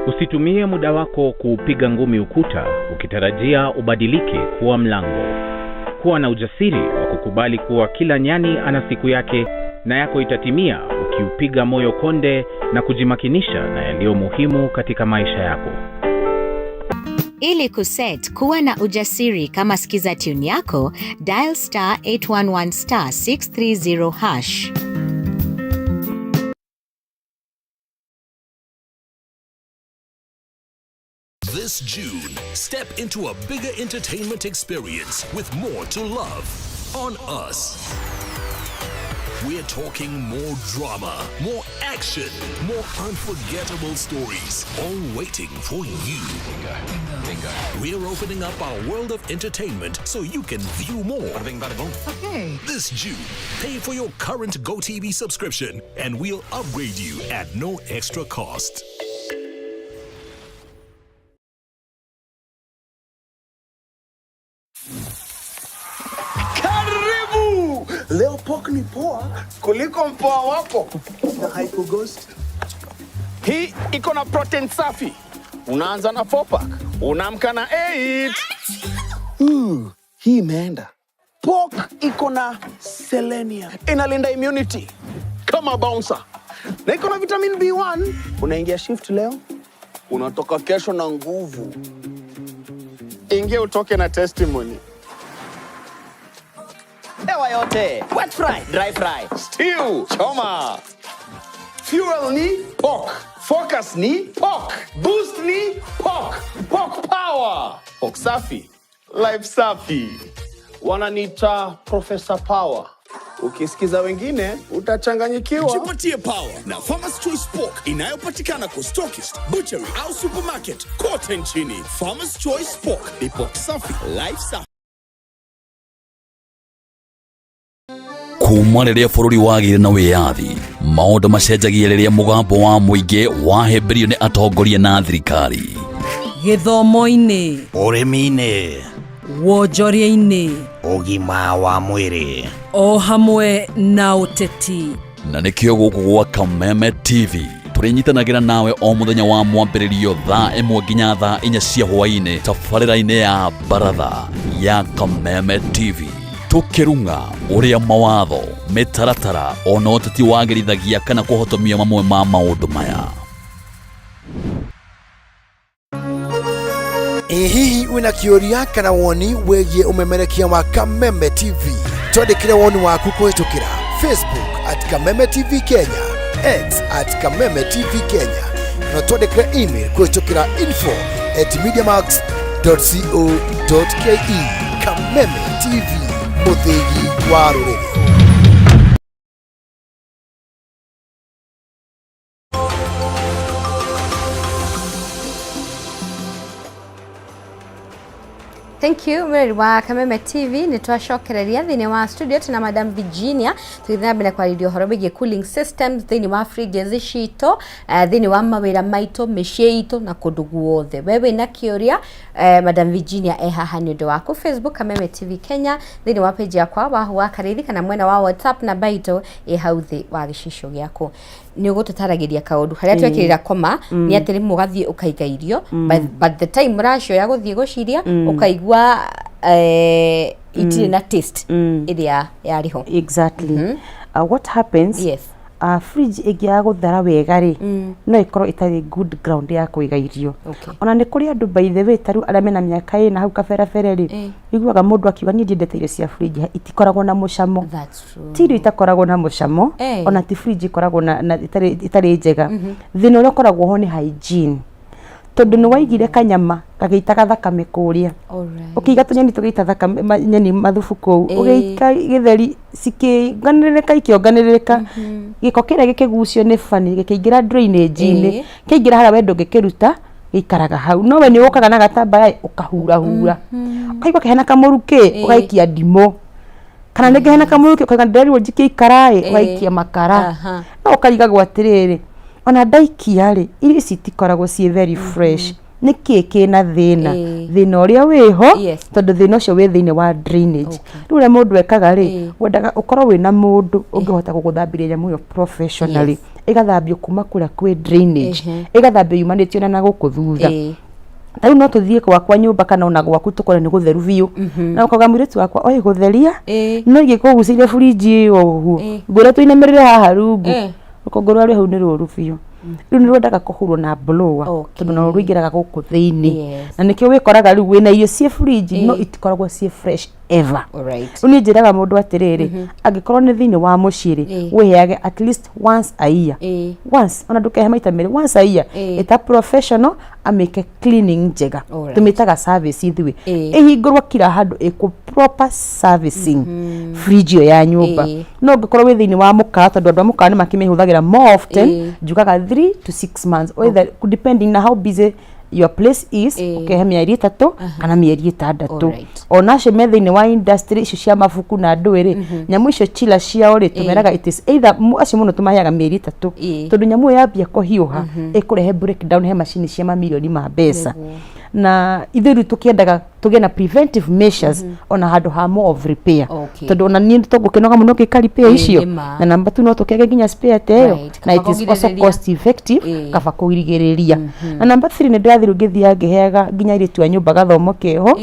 Usitumie muda wako kuupiga ngumi ukuta ukitarajia ubadilike kuwa mlango. Kuwa na ujasiri wa kukubali kuwa kila nyani ana siku yake na yako itatimia ukiupiga moyo konde na kujimakinisha na yaliyo muhimu katika maisha yako. Ili kuset kuwa na ujasiri kama skiza tune yako, dial star 811 star 630 hash. This June, step into a bigger entertainment experience with more to love on us. We're talking more drama, more action, more unforgettable stories, all waiting for you. We're opening up our world of entertainment so you can view more. Okay. This June, pay for your current GoTV subscription and we'll upgrade you at no extra cost. Karibu! Leo pork ni poa kuliko mpoa wako na haikughost. Hii iko na protein safi. Unaanza na 4 pack, unaamka na 8. Hii imeenda. Pork iko na selenium, inalinda immunity kama bouncer, na iko na vitamin B1. Unaingia shift leo, unatoka kesho na nguvu. Ingia utoke na testimony. Hewa yote, wet fry, dry fry, stew, choma. Fuel ni pork, focus ni pork, boost ni pork, pork power. Pork safi, life safi. Wananiita Professor Power. Ukisikiza wengine utachanganyikiwa. Jipatie power na Farmers Choice Pork inayopatikana kwa stockist, butchery au supermarket kote nchini. Farmers Choice Pork ni pork safi, life safi. Kuma rĩrĩa bũrũri wagĩire na wĩyathi, maũndũ macenjagia rĩrĩa mũgambo wa mũingĩ wahĩmbĩrio nĩ atongoria na thirikari. Gĩthomo-inĩ, ũrĩmi-inĩ, wonjoria-inĩ, ũgima wa mwĩrĩ, o hamwe na ũteti. Na nĩkĩo gũkũ gwa Kameme TV tũrĩnyitanagĩra nawe o mũthenya wa mwambĩrĩrio thaa 1 nginya thaa 4 cia hwaĩ-inĩ tabarĩra-inĩ ya baratha ya Kameme TV, tũkĩrung'a ũrĩa mawatho, mĩtaratara ona ũteti wagĩrithagia kana kũhotomia mamwe ma maũndũ maya. Ĩ hihi wĩna kĩũria kana woni wĩgiĩ ũmemerekia wa Kameme TV? Twandĩkĩre woni waku kũhĩtũkĩra Facebook at Kameme TV Kenya, X at Kameme TV Kenya, na twandĩkĩre email kũhĩtũkĩra info@mediamax.co.ke. Kameme TV, mũthĩgi wa rũrĩrĩ. Thank you, mwĩrori wa Kameme TV. Nĩ twacokereria thĩinĩ wa studio tuna Madam Virginia tũgĩthiĩ na mbere kwarĩria ũhoro wĩgiĩ cooling systems thĩinĩ wa fridges citũ, thĩinĩ wa mawĩra maitũ, mĩciĩ itũ na kũndũ guothe. We wĩna kĩũria, Madam Virginia e haha nĩ ũndũ waku. Facebook Kameme TV Kenya, thĩinĩ wa page yakwa Wahu wa Karĩithi, kana mwena wa WhatsApp namba itũ ĩ hau thĩ wa gĩcicio gĩaku. Nĩ ũgũtũtaragĩria kaũndũ harĩa twekĩrĩra koma nĩ atĩ rĩmwe ũgathiĩ ũkaiga irio, but the time ũracioya gũthiĩ gũciria, ũkaigua itirĩ na taste ĩrĩa yarĩ ho. Exactly. What happens, Fridge ĩngĩaga gũthera wega rĩ, no ĩkorwo ĩtarĩ good ground ya kũiga irio. Ona nĩ kũrĩ andũ, by the way, ta rĩu arĩa mena mĩaka ĩna hau kaberabere rĩ, ũiguaga mũndũ akiuga, "Niĩ ndiendete irio cia fridge, itikoragwo na mũcamo." That's true. Ti irio itakoragwo na mũcamo, ona ti fridge ĩkoragwo na ĩtarĩ njega. Thĩna ũrĩa ũkoragwo ho nĩ hygiene, tondũ nĩ waigire kanyama gagĩitaga thakame kũrĩa, ũkĩiga tũnyeni tũgĩita thakame, nyeni mathubu kũu, ũgĩika gĩtheri cikĩonganĩrĩrĩka ikĩonganĩrĩrĩka, gĩko kĩrĩa gĩkĩgucio nĩ bani gĩkĩingĩra drainage-inĩ. Kĩaingĩra harĩa, we ndũngĩkĩruta, gĩikaraga hau. No we nĩ ũkaga na gatambaya ũkahurahura, ũkaigua kehena kamũrukĩ, ũgaikia ndimũ, kana nĩngĩ hena kamũrukĩ, ũkauga, "Ndĩrerirwo njikie ikara ĩ," ũgaikia makara. No ũkarigagwo atĩrĩrĩ, ona ndaikia rĩ, irio ici itikoragwo ciĩ very fresh, nĩkĩ kĩna thĩna? Thĩna ũrĩa wĩho, tondũ thĩna ũcio wĩ thĩinĩ wa drainage. Rĩu ũrĩa mũndũ ekaga rĩ, wendaga ũkorwo wĩna mũndũ ũngĩhota gũgũthambĩria nyamũ ĩyo professionally, ĩgathambio kuma kũrĩa kwĩ drainage, ĩgathambio yumanĩtio na gũkũ thutha. Ta rĩu no tũthiĩ gwakwa nyũmba kana ona gwaku, tũkore nĩ gũtheru biũ, na ũkauga, "Mũirĩtu wakwa oĩ gũtheria." No ingĩkũgucĩria burinji ĩyo ũguo, ngwĩre tũinamĩrĩre haha rungu, rũkũngũ rũrĩa rwĩ hau nĩ rũru biũ. Rĩu nĩ rwendaga kũhurwo na blower, tondũ no rũingĩraga gũkũ thĩinĩ. Na nĩkĩo wĩkoraga rĩu wĩna irio ciĩ burinji, no itikoragwo ciĩ fresh ever. Rĩu niĩ njĩraga mũndũ atĩrĩrĩ, angĩkorwo nĩ thĩinĩ wa mũciĩ rĩ, wĩheage at least once a year. Once, ona ndũkehe maita merĩ, once a year. Ĩta professional amĩke cleaning njega. Tũmĩtaga service ithuĩ. Ĩhingũrwo kila handũ, ĩkwo proper servicing fridge ĩyo ya nyũmba. No ũngĩkorwo wĩ thĩinĩ wa mũkawa, tondũ andũ a mũkawa nĩ makĩmĩhũthagĩra more often, njugaga 3 to 6 months, either depending na how busy your place is, ũkehe mĩeri 3 kana mĩeri 6. Ona acio me thĩinĩ wa industry icio cia mabuku na ndũĩ rĩ, nyamũ icio chiller ciao rĩ, tũmeraga it is either acio mũno tũmaheaga mĩeri 3, tondũ nyamũ ĩyo yambia kũhiũha ĩkũrehe breakdown he macini cia mamirioni ma mbeca. Na ithuĩ rĩu tũkĩendaga tũgĩe na preventive measures ona handũ ha more of repair, tondũ ona niĩ tũngũkĩnoga mũno ngĩka repair icio. Nĩ ma. Na namba tu no tũkĩage nginya spare ta ĩyo. Na Kaba it is also kũgirĩrĩria. cost effective, kaba kũgirĩrĩria. Na namba 3, nĩ ndĩrathiĩ rĩu ngĩthiaga ngĩheaga nginya airĩtu a nyũmba gathomo keho,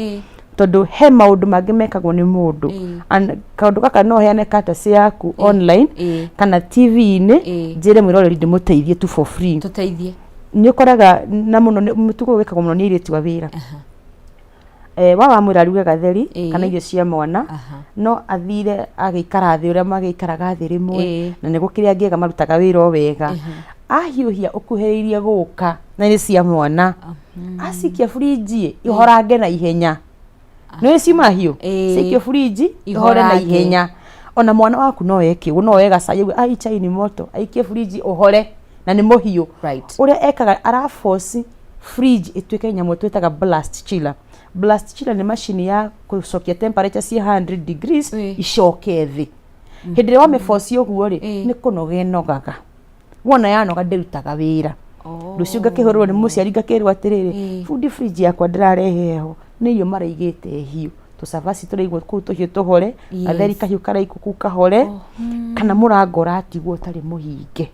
tondũ he maũndũ mangĩ mekagwo nĩ mũndũ. And kaũndũ gaka no heane courtesy yaku online kana TV-inĩ, njĩre mwĩroreri ndĩmũteithie tu for free. Tũteithie. Nĩ ũkoraga na mũno mũtugo ũyũ wĩkagwo mũno nĩ airĩtu a wĩra. Wa wamwĩra aruge gatheri kana irio cia mwana, no athire agĩikara thĩ ũrĩa magĩikaraga thĩ rĩmwe, na nĩ gũkĩrĩ angĩ ega marutaga wĩra o wega, ahiũhia ũkuhĩrĩirie gũka na nĩ cia mwana, acikia burinji ihorange na ihenya. Nĩ ciuma hiũ, cikio burinji ihore na Ihorange. ihenya. Ona mwana waku no eke ũguo, no oe gacai auge, "Ai, chai ni moto," aikie burinji ũhore na nĩ mũhiũ. Ũrĩa ekaga, araforce fridge ĩtuĩke nyamũ twĩtaga blast chiller. Blast chiller nĩ macini ya gũcokia temperature ciĩ 100 degrees icoke thĩ. Hĩndĩ ĩrĩa wamĩforce ũguo rĩ, nĩ kũnoga ĩnogaga. Wona yanoga, ndĩrutaga wĩra. Rũciũ ngakĩhũrĩrwo nĩ mũciari, ngakĩrwo atĩrĩrĩ, "Bundi, fridge yakwa ndĩrarehe heho, nĩ irio maraigĩte hiũ, tũcabaci tũraigwo kũu tũhiũ tũhore, gatheri kahiũ karaigwo kũu kahore, kana mũrango ũratigwo ũtarĩ mũhinge."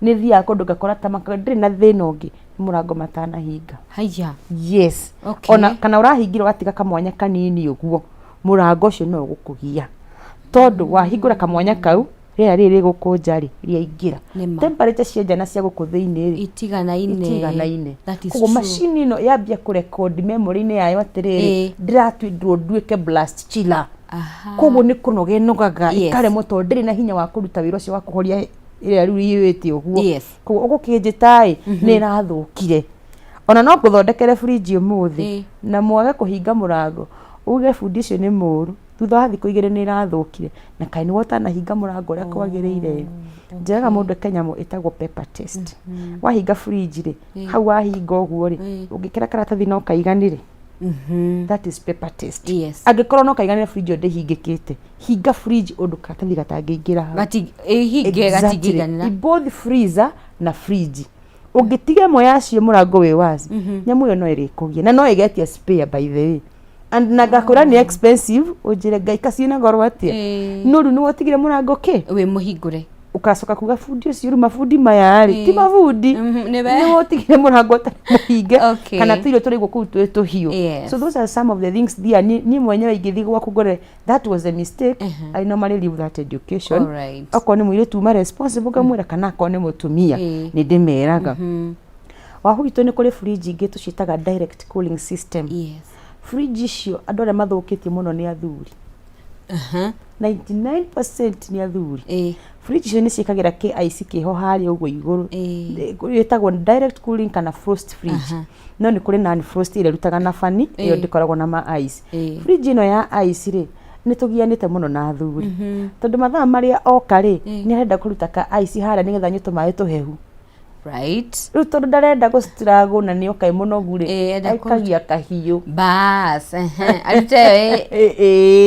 Nĩ thiaga kũndũ ngakora ta maka ndĩrĩ na thĩna ũngĩ, nĩ mũrango matanahinga. Haya. Yes. Ona kana ũrahingĩra ũgatiga kamwanya kanini ũguo, mũrango ũcio no ũgũkũgia, tondũ wahingũra kamwanya kau, rĩera rĩrĩ rĩgũkũnja rĩ, rĩaingĩra. Nĩma. Temperature cia nja na cia gũkũ thĩinĩ rĩ, Itiganaine. Itiganaine. That is Koguo true. macini ĩno yambia kũrekondi memory-inĩ yayo atĩrĩrĩ, ndĩratuĩrwo nduĩke blast chiller. Koguo nĩ kũnoga ĩnogaga, ĩkaremwo, tondũ ndĩrĩ na hinya wa kũruta wĩra ũcio wa kũhoria ĩrĩa rĩu iyũĩte ũguo. Koguo ũgũkĩnjĩta ĩ, nĩ ĩrathũkire. Ona no ngũthondekere fridge ũmũthĩ na mwage kũhinga mũrango, uge bundi ũcio nĩ mũru, thutha wa thikũ 2 nĩ ĩrathũkire, na kaĩ nĩwe ũtanahinga mũrango ũrĩa kwagĩrĩire. Njĩraga mũndũ eke nyamũ ĩtagwo paper test. Wahinga fridge rĩ, hau wahinga ũguo rĩ, ũngĩkĩra karatathi no kaiganĩre. That is paper test. Angĩkorwo no kaiganĩre, fridge ĩyo ndĩhingĩkĩte. Hinga fridge ũndũ karatathi gatangĩingĩra hau. Ĩhinge. Exactly. Gatingĩiganĩra. In both freezer na fridge, ũngĩtiga ĩmwe yacio mũrango wĩ wazi, nyamũ ĩyo no ĩrĩkũgia na no ĩgetia spare, by the way. And na ngakwĩra nĩ expensive, ũnjĩre, "Ngai, kaciĩ na goro atĩa?" No rĩu nĩwe ũtigire mũrango kĩ wĩ mũhingũre. Ũgacoka kuga bundi ũcio, rĩu mabundi maya rĩ, ti mabundi. Nĩwe. Nĩwe ũtigire mũrango ũtarĩ mũhinge kana tũirio tũraigwo kũu twĩ tũhiũ. So those are some of the things there. Niĩ mwenyewe ingĩthiĩ gwaku ngore that was a mistake, I normally leave that education. Okorwo nĩ mũirĩtu uma responsible ngamwĩra, kana akorwo nĩ mũtumia nĩ ndĩmeraga. Wahu witũ, nĩ kũrĩ fridge ingĩ tũciĩtaga direct cooling system. Fridge icio andũ arĩa mathũkĩtie mũno nĩ athuri. 99% nĩ athuri. Fridge icio nĩ ciĩkagĩra kĩ ice kĩho harĩa ũguo igũrũ. Ĩtagwo direct cooling kana frost fridge. No nĩ kũrĩ non frost ĩrĩa ĩrutaga na bani, ĩyo ndĩkoragwo na ma ice. Fridge ĩno ya ice rĩ, nĩ tũgianĩte mũno na athuri tondũ mathaa marĩa oka rĩ, nĩ arenda kũruta ka ice harĩa nĩgetha anyue tũmaĩ tũhehu. Rĩu tondũ ndarenda gũ struggle na nĩ oka ĩ mũnogu rĩ, Enda aikagia kahiũ. Bas, ehe, arute ĩyo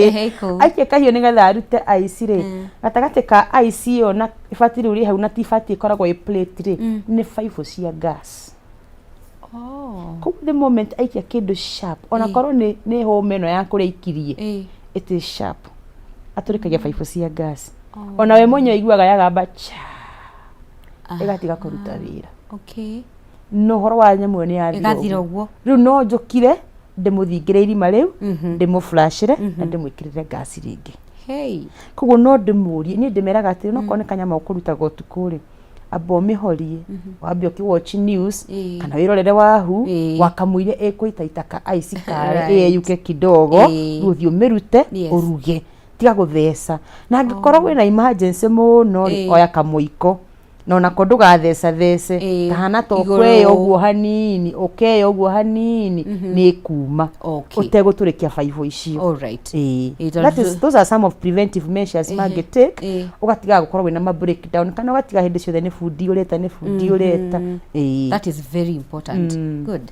ehe, kũu. Aikie kahiũ nĩgetha arute ice rĩ, gatagatĩ ka ice ĩyo na ibati rĩu rĩ hau, na ti ibati, ĩkoragwo ĩ plate rĩ, nĩ baibũ cia gas. Koguo the moment aikia kĩndũ sharp, ona korwo nĩ hũma ĩno ya kũrĩa aikirie, it is sharp, atũrĩkagia baibũ cia gas. Ona we mwenyewe aiguaga yagamba cha, ĩgatiga kũruta wĩra. No ũhoro wa nyamũ ĩyo nĩ yathira. Ĩgathira ũguo. Rĩu no njũkire ndĩmũthingĩre irima rĩu, ndĩmũflashĩre na ndĩmwĩkĩrĩre gas rĩngĩ. Koguo no ndĩmũrie, niĩ ndĩmeraga atĩrĩ, no korwo nĩ kanyama ũkũrutaga ũtukũ rĩ, amba ũmĩhorie, wambe ũkĩ watch news kana wĩrorere wahu wakamũire ĩkũitaita ka ice kare, ĩyeyuke kidogo, rĩu ũthiĩ ũmĩrute ũruge, tiga gũtheca. Na angĩkorwo wĩna emergency mũno rĩ, oya kamũiko na onako ndũgathecathece, kahana ta Igũrũ. ũkweya ũguo hanini, ũkeya ũguo hanini, nĩ ĩkuma ũtegũtũrĩkia baibũ icio. Ĩĩ, tondũ That is, those are some of preventive measures mangĩ take, ũgatigaga gũkorwo wĩna ma breakdown kana ũgatiga hĩndĩ ciothe nĩ bundi ũreta, nĩ bundi ũreta. That is very important. Good.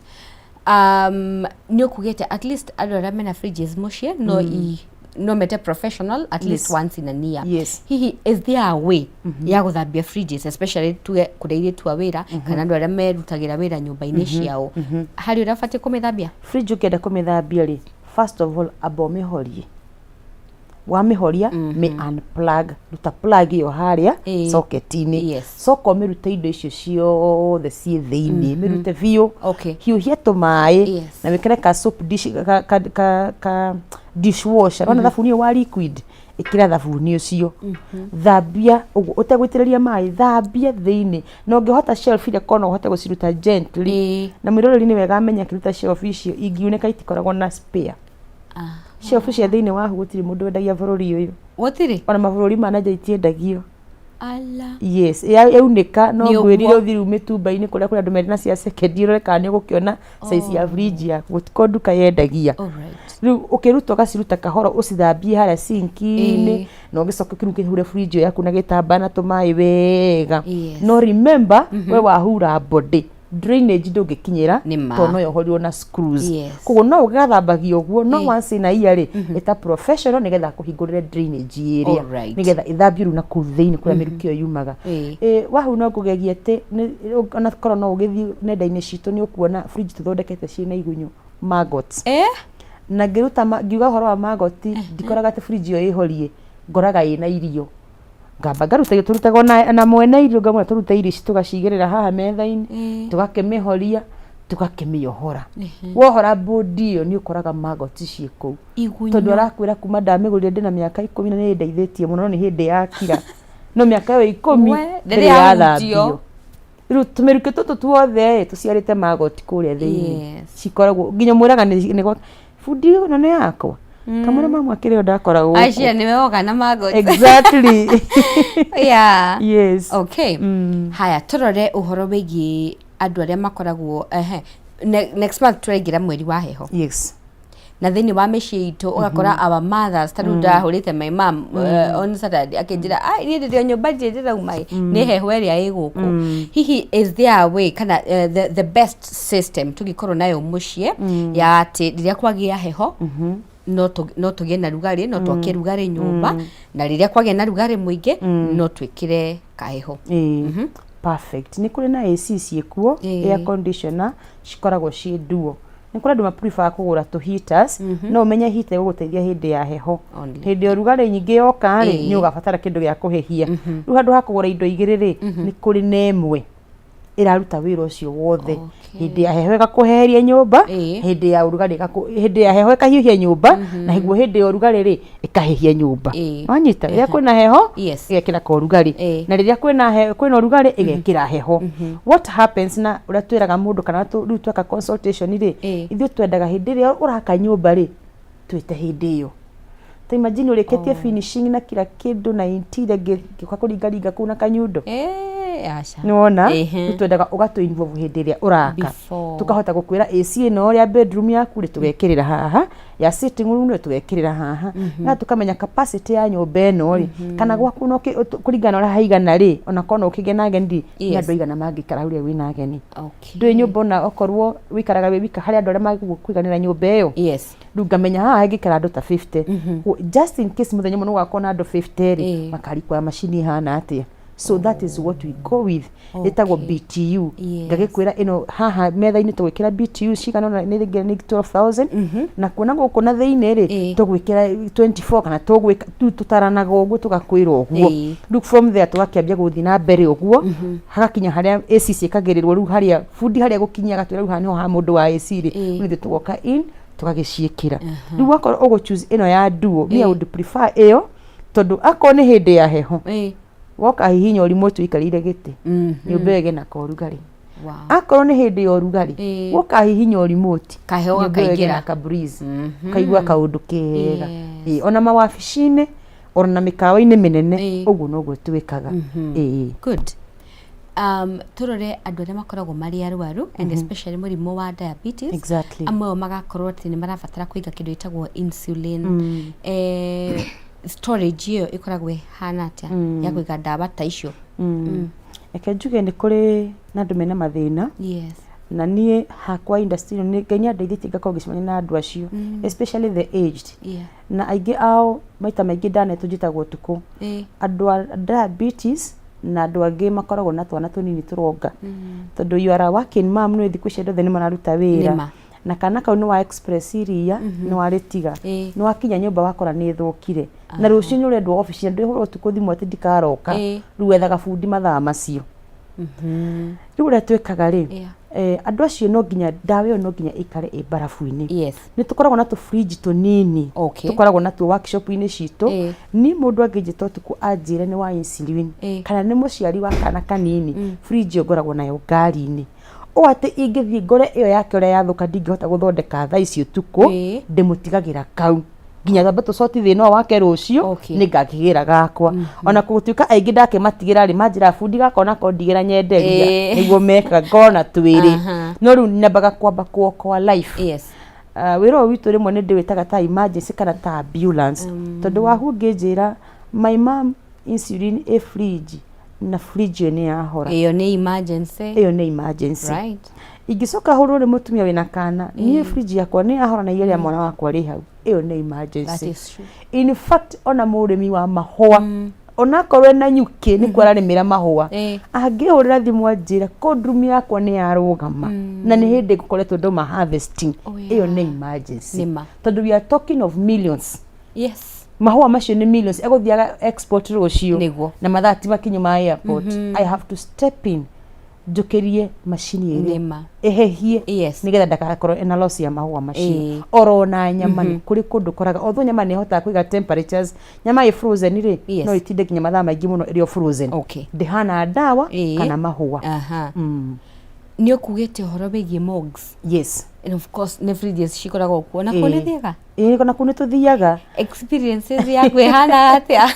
Nĩ ũkugĩte at least andũ arĩa mena fridges mũciĩ no i no mete professional at least once in a year. Hihi is there a way ya gũthambia fridges, especially tuge kũrĩa airĩtu a wĩra kana andũ arĩa merutagĩra wĩra nyũmba-inĩ ciao, harĩ ũrĩa batiĩ kũmĩthambia? Fridge ũngĩenda kũmĩthambia rĩ, first of all amba ũmĩhorie. Wamĩhoria, mĩ unplug, ruta plug ĩyo harĩa socket-inĩ. Coka ũmĩrute indo icio ciothe ciĩ thĩinĩ, mĩrute biũ. Hiũhia tũmaĩ na wĩkĩre ka soap dish, ka dishwasher. Wona thabuni ũyũ wa liquid, ĩkĩra thabuni ũcio, thambia ũguo ũtegũitĩrĩria maĩ, thambia thĩinĩ. Na ũngĩhota shelf iria korwo no ũhote gũciruta gently. Na mwĩroreri nĩ wega amenye akĩruta shelf icio ingiunĩka itikoragwo na spare. Shelf cia thĩinĩ wahu gũtirĩ mũndũ wendagia bũrũri ũyũ. Gũtirĩ? Ona mabũrũri ma nanja itiendagio. Ala. Yes, yaunĩka no Nĩ ngwĩrire ũguo. ũthiĩ rĩu mĩtumba-inĩ kũrĩa kũrĩ andũ mena cia second, ũrore kana nĩ ũgũkĩona size ya fridge yaku, gũtikorwo nduka yendagia. Rĩu ũkĩruta ũgaciruta kahora, ũcithambie harĩa sinki-inĩ, na ũgĩcoka kĩu kĩhure fridge ĩyo yaku na gĩtambaya na tũmaĩ wega. No remember, we wahura body drainage ndũngĩkinyĩra Nĩ ma. tondũ no yohorirwo na screws. Koguo no ũgathambagia ũguo, no once in a year rĩ, ĩta professional nĩgetha akũhingũrĩre drainage ĩrĩa nĩgetha ĩthambio rĩu na kũu thĩinĩ kũrĩa mĩrukĩ ĩyo yumaga. Wahu no ngũgegie atĩ ona korwo no ũgĩthiĩ nenda-inĩ citũ, nĩ ũkuona fridge tũthondekete ciĩna igunyũ, maggots. Na ngĩruta ngiuga ũhoro wa maggot, ndikoraga atĩ fridge ĩyo ĩhorie, ngoraga ĩna irio, ngamba ngaruta irio, tũrutaga ona na mwene irio, ngamwĩra tũrute irio ici, tũgacigĩrĩra haha metha-inĩ, tũgakĩmĩhoria, tũgakĩmĩohora. Wohora bodi ĩyo, nĩ ũkoraga maggot ciĩ kũu. Igunyũ. Tondũ arakwĩra kuma ndamĩgũrire ndĩna mĩaka 10 na nĩ ĩndeithĩtie mũno, no nĩ hĩndĩ yakira, no mĩaka ĩyo 10 We, ndĩrĩ ndĩrĩ yathambio. yahutio. Rĩu tũmĩrukĩ tũtũ tuothe ĩ, tũciarĩte maggot kũrĩa thĩinĩ. Cikoragwo nginya mwĩraga nĩ bundi ĩno nĩ yakwa, kamwĩra mamu akĩrĩ o ndakoragwo gũkũ. Acia nĩwe woga na maggot. Okay. Haya, tũrore ũhoro wĩgiĩ andũ arĩa makoragwo ehe. Next month tũraingĩra mweri wa heho. Na thĩinĩ wa mĩciĩ itũ ũgakora our mothers, ta rĩu ndahũrĩte my mom on Saturday, akĩnjĩra, "Ai, niĩ ndĩrĩ o nyũmba, ndirĩ ndĩrauma ĩ, nĩ heho ĩrĩa ĩ gũkũ." Hihi is there a way kana the best system tũngĩkorwo nayo mũciĩ ya atĩ rĩrĩa kwagĩa heho no tũgĩe na rugarĩ, no twakie rugarĩ nyũmba, na rĩrĩa kwagĩa na rugarĩ mũingĩ no twĩkĩre kaheho? Perfect. Nĩ kũrĩ na AC ciĩkuo, air conditioner cikoragwo ciĩ duo. Nĩ kũrĩ andũ ma prefer kũgũra tũ heaters, no ũmenye heater ĩgũgũteithia hĩndĩ ya heho. Only. Hĩndĩ ya ũrugarĩ nyingĩ yoka rĩ, nĩ ũgabatara kĩndũ gĩa kũhĩhia. Rĩu handũ ha kũgũra indo igĩrĩ rĩ, nĩ kũrĩ na ĩmwe ĩraruta wĩra ũcio wothe. Hĩndĩ ya heho ĩgakũheheria nyũmba, hĩndĩ ya ũrugarĩ hĩndĩ ya heho ĩkahiũhia nyũmba, na hĩguo hĩndĩ ya ũrugarĩ rĩ, ĩkahĩhia nyũmba. Wanyita? Rĩrĩa kwĩna heho, ĩgekĩra ka ũrugarĩ, na rĩrĩa kwĩna ũrugarĩ ĩgekĩra heho. What happens na ũrĩa twĩraga mũndũ kana rĩu tweka consultation rĩ, ithuĩ twendaga hĩndĩ ĩrĩa ũraka nyũmba rĩ, twĩte hĩndĩ ĩyo. Ta imagine ũrĩkĩtie finishing na kila kĩndũ na interior, ngĩũka kũringaringa kũu na kanyundo. Aca. Nĩwona? Rĩu twendaga ũgatũ involve hĩndĩ ĩrĩa ũraka. Before. Tũkahota gũkwĩra AC ĩno ya bedroom yaku rĩ, tũgekĩrĩra haha, ya sitting room rĩ, tũgekĩrĩra haha, na tũkamenya capacity ya nyũmba ĩno rĩ, kana gwaku no kũringana na ũrĩa haigana rĩ, ona korwo no ũkĩgĩe na ageni rĩ, nĩ andũ aigana mangĩikara hau rĩrĩa wĩna ageni. Ndũĩ nyũmba ona okorwo wĩikaraga wĩ wika, harĩ andũ arĩa magũkũiganĩra nyũmba ĩyo. Rĩu ngamenya haha hangĩikara andũ ta 50. Just in case mũthenya ũmwe nĩ ũgakorwo na andũ 50 rĩ, makarikwa macini ĩhana atĩa. So that is what we go with. Ĩtagwo BTU. Ngagĩkwĩra ĩno haha metha-inĩ tũgwĩkĩra BTU cigana ũna, nĩ rĩngĩ nĩ 12,000, na kuona gũkũ na thĩinĩ rĩ, tũgwĩkĩra 24 kana tũgwĩka rĩu tũtaranaga ũguo, tũgakwĩra ũguo. Rĩu from there tũgakĩambia gũthiĩ na mbere ũguo, hagakinya harĩa AC ciĩkagĩrĩrwo, rĩu harĩa bundi harĩa gũkinyia agatwĩra rĩu haha nĩho ha mũndũ wa AC rĩ, rĩu ithuĩ tũgoka in tũgagĩciĩkĩra. Rĩu wakorwo ũgũ choose ĩno ya duo, me I would prefer ĩyo, tondũ akorwo nĩ hĩndĩ ya heho, woka hihinya remote ũikarĩire gĩtĩ, nyũmba ĩyo ĩgĩe na kaũrugarĩ. Akorwo nĩ hĩndĩ ya ũrugarĩ, woka hihinya remote, Kaheho nyũmba ĩyo ĩgĩe gakaingĩra. na ka breeze, kaigua kaũndũ kega. Ona mawabici-inĩ, ona mĩkawa-inĩ mĩnene, ũguo noguo twĩkaga. Good. Tũrore andũ arĩa makoragwo marĩ arwaru and especially mũrimũ wa diabetes. Amwe ao magakorwo atĩ nĩ marabatara kũiga kĩndũ gĩtagwo insulin. Storage ĩyo ĩkoragwo ĩhana atĩa ya kũiga ndawa ta icio? Reke njuge nĩ kũrĩ na andũ mena mathĩna, na niĩ hakwa industry ĩno Ngai nĩ andeithĩtie ngakorwo ngĩcemania na andũ acio, especially the aged, na aingĩ ao maita maingĩ ndanetwo njĩtagwo ũtukũ, andũ a diabetes na andũ angĩ makoragwo na twana tũnini tũronga, tondũ you are a working mom, nĩ thikũ ici andũ othe nĩ mararuta wĩra, Nĩma. Na kana kau nĩ wa express iria nĩ warĩtiga, nĩ wakinya nyũmba wakora nĩ ĩthũkire, na rũciũ nĩ ũrendwo obici, na ndwĩhũrwo ũtukũ thimũ atĩ ndikaroka. Rĩu wethaga bundi mathaa macio. Rĩu ũrĩa twĩkaga rĩ, andũ acio no nginya ndawa ĩyo no nginya ĩikare ĩ barabu-inĩ. Nĩ tũkoragwo na tũfridge tũnini, tũkoragwo natuo workshop-inĩ citũ. Niĩ mũndũ angĩnjĩta ũtukũ anjĩre nĩ wa insulin, kana nĩ mũciari wa kana kanini, fridge ĩyo ngoragwo nayo ngari-inĩ, ũũ atĩ ingĩthiĩ ngore ĩyo yake ũrĩa yathũka ndingĩhota gũthondeka thaa ici ũtukũ, ndĩmũtigagĩra kau nginya twambe tũcoti thĩna ũyũ wake rũciũ. Nĩ ngakĩgĩra gakwa. Ona gũtuĩka aingĩ ndakĩmatigĩra rĩ, manjĩraga bundi gakwa nako ndigĩra nyenderia. Nĩguo mekaga ngona twĩrĩ. No rĩu nyambaga kwamba kuokoa life. Wĩra ũyũ witũ rĩmwe nĩ ndĩwĩtaga ta emergency kana ta ambulance, tondũ wahu ũngĩnjĩra my mom insulin ĩ fridge na fridge ĩyo nĩ yahora, Ĩyo nĩ emergency. Ĩyo nĩ emergency. Ingĩcoka hũrwo nĩ mũtumia wĩna kana, niĩ fridge yakwa nĩ yahora na iria rĩa mwana wakwa rĩ hau, ĩyo nĩ That emergency. is true. In fact, ona mũrĩmi wa mahũa, onakorwo ena nyukĩ nĩkuo ararĩmĩra mahũa, angĩhũrĩra thimũ anjĩre cold room yakwa nĩ yarũgama na nĩ hĩndĩ ngũkoretwo ndoma harvesting, ĩyo nĩ emergency. Nĩma. Tondũ we are talking of millions. Mahũa macio nĩ millions egũthiaga export rũciũ. Na mathaa ti makinyu ma airport. I have to step in njũkĩrie macini ĩrĩa ĩhehie, nĩgetha ndagakorwo ena loss ya mahũa macio. Oro na nyama, nĩ kũrĩ kũndũ koraga although nyama nĩ ĩhotaga kũiga temperatures, nyama ĩ frozen rĩ, no ĩtinde nginya mathaa maingĩ mũno ĩrĩ o frozen. Ndĩhana ndawa kana mahũa. Nĩ ũkugĩte ũhoro wĩgiĩ morgues. Yes. And of course nĩ fridges cikoragwo kuo, na kuo nĩ thiaga? Ĩĩ, na kũu nĩ tũthiaga. Experiences yaku ĩhana atĩa?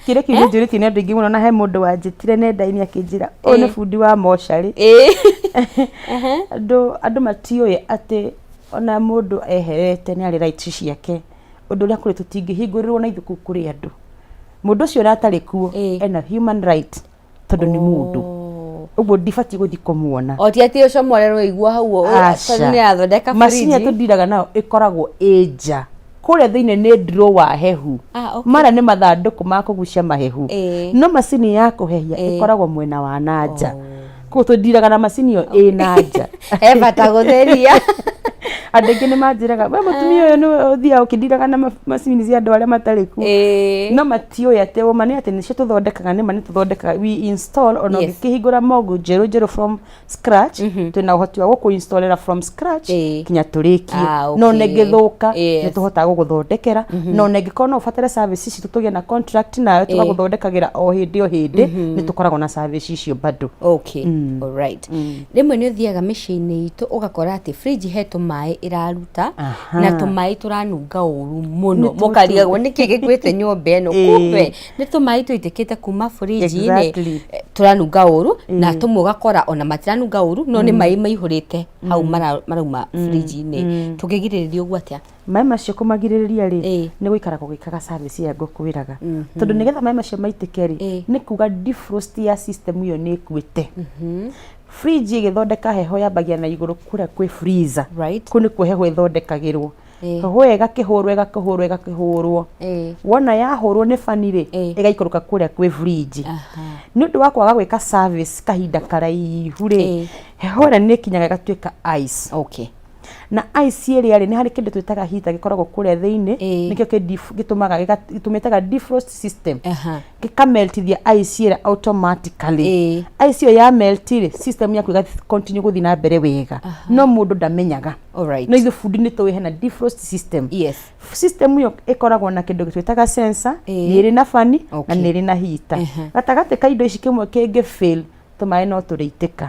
Kĩrĩa kĩu nĩ njũrĩtie nĩ andũ aingĩ mũno, na he mũndũ wanjĩtire nenda-inĩ akĩnjĩra ũyũ nĩ bundi wa mocarĩ. Andũ matiũĩ atĩ ona mũndũ eherete nĩ arĩ rights ciake. Ũndũ ũrĩa kũrĩ tũtingĩhingũrĩrwo na ithuĩ kũu kũrĩ andũ, mũndũ ũcio ũrĩa atarĩ kuo ena human right, tondũ nĩ mũndũ ũguo ndibatiĩ gũthiĩ kũmuona. O ti atĩ ũcomorerwo igua hau Aca. tondũ nĩ arathondeka Macini ĩrĩa fridge. tũndiraga nayo ĩkoragwo ĩ nja kũrĩa thĩinĩ, nĩ drawer hehu. Ah, okay. Mara nĩ mathandũkũ ma kũgucia mahehu. No macini ya kũhehia ĩkoragwo mwena wa na nja, koguo tũndiraga na macini ĩyo ĩ na nja. He bata gũtheria. Andũ aingĩ nĩ manjĩraga, we mũtumia ũyũ nĩwe ũthiaga ũkĩndiraga na macini cia andũ arĩa matarĩ kuo. No matiũĩ atĩ ũma nĩ atĩ nĩcio tũthondekaga, nĩma nĩ tũthondekaga, we install ona ũngĩkĩhingũra mogu njerũ njerũ from scratch, twĩna ũhoti wa gũkũ-installera from scratch nginya tũrĩkie. No ona ĩngĩthũka, nĩ tũhotaga gũgũthondekera, na ona ĩngĩkorwo no ũbatare service ici, tũgĩe na contract nawe, tũgagũthondekagĩra o hĩndĩ o hĩndĩ. Nĩ tũkoragwo na service icio bado. Okay, alright. Rĩmwe nĩ ũthiaga mĩciĩ-inĩ itũ ũgakora atĩ fridge he tũmaĩ ĩraruta na tũmaĩ tũranunga ũru mũno, Nĩ tũtũ. Mũkarigagwo nĩkĩ gĩkuĩte nyũmba ĩno. Kumbe nĩ tũmaĩ tũitĩkĩte kuma fridge-inĩ, tũranunga ũru, na tũmwe ũgakora ona matiranunga ũru, no nĩ maĩ maihũrĩte hau marauma fridge-inĩ. Tũngĩgirĩrĩria ũguo atĩa? Maĩ macio kũmagirĩrĩria rĩ, nĩ gũikara gũgĩkaga service ĩrĩa ngũkwĩraga, tondũ nĩgetha maĩ macio maitĩke rĩ, nĩ kuga defrost ya system ĩyo nĩ ĩkuĩte. Fridge ĩgĩthondeka heho yambagia na igũrũ kũrĩa kwĩ freezer. Kũu nĩkuo heho ĩthondekagĩrwo. Heho ĩyo ĩgakĩhũrwo, ĩgakĩhũrwo, ĩgakĩhũrwo. Wona yahũrwo nĩ bani rĩ, ĩgaikũrũka kũrĩa kwĩ fridge. Nĩ ũndũ wa kwaga gwĩka service kahinda karaihu rĩ, heho ĩrĩa nĩ ĩkinyaga ĩgatuĩka ice. Na ice ĩrĩa rĩ, nĩ harĩ kĩndũ twĩtaga heater gĩkoragwo kũrĩa thĩinĩ, nĩkĩo gĩtũmaga tũmĩtaga defrost system, gĩkameltithia ice ĩrĩa automatically. Ice ĩyo ya melt rĩ, system yaku ĩga continue gũthiĩ na mbere wega, no mũndũ ndamenyaga. No ithuĩ bundi nĩ tũĩ hena defrost system. System ĩyo ĩkoragwo na kĩndũ twĩtaga sensor, nĩ ĩrĩ na bani na nĩ ĩrĩ na heater. Gatagatĩ ka indo ici, kĩmwe kĩngĩ fail, tũmaĩ no tũrĩitĩka,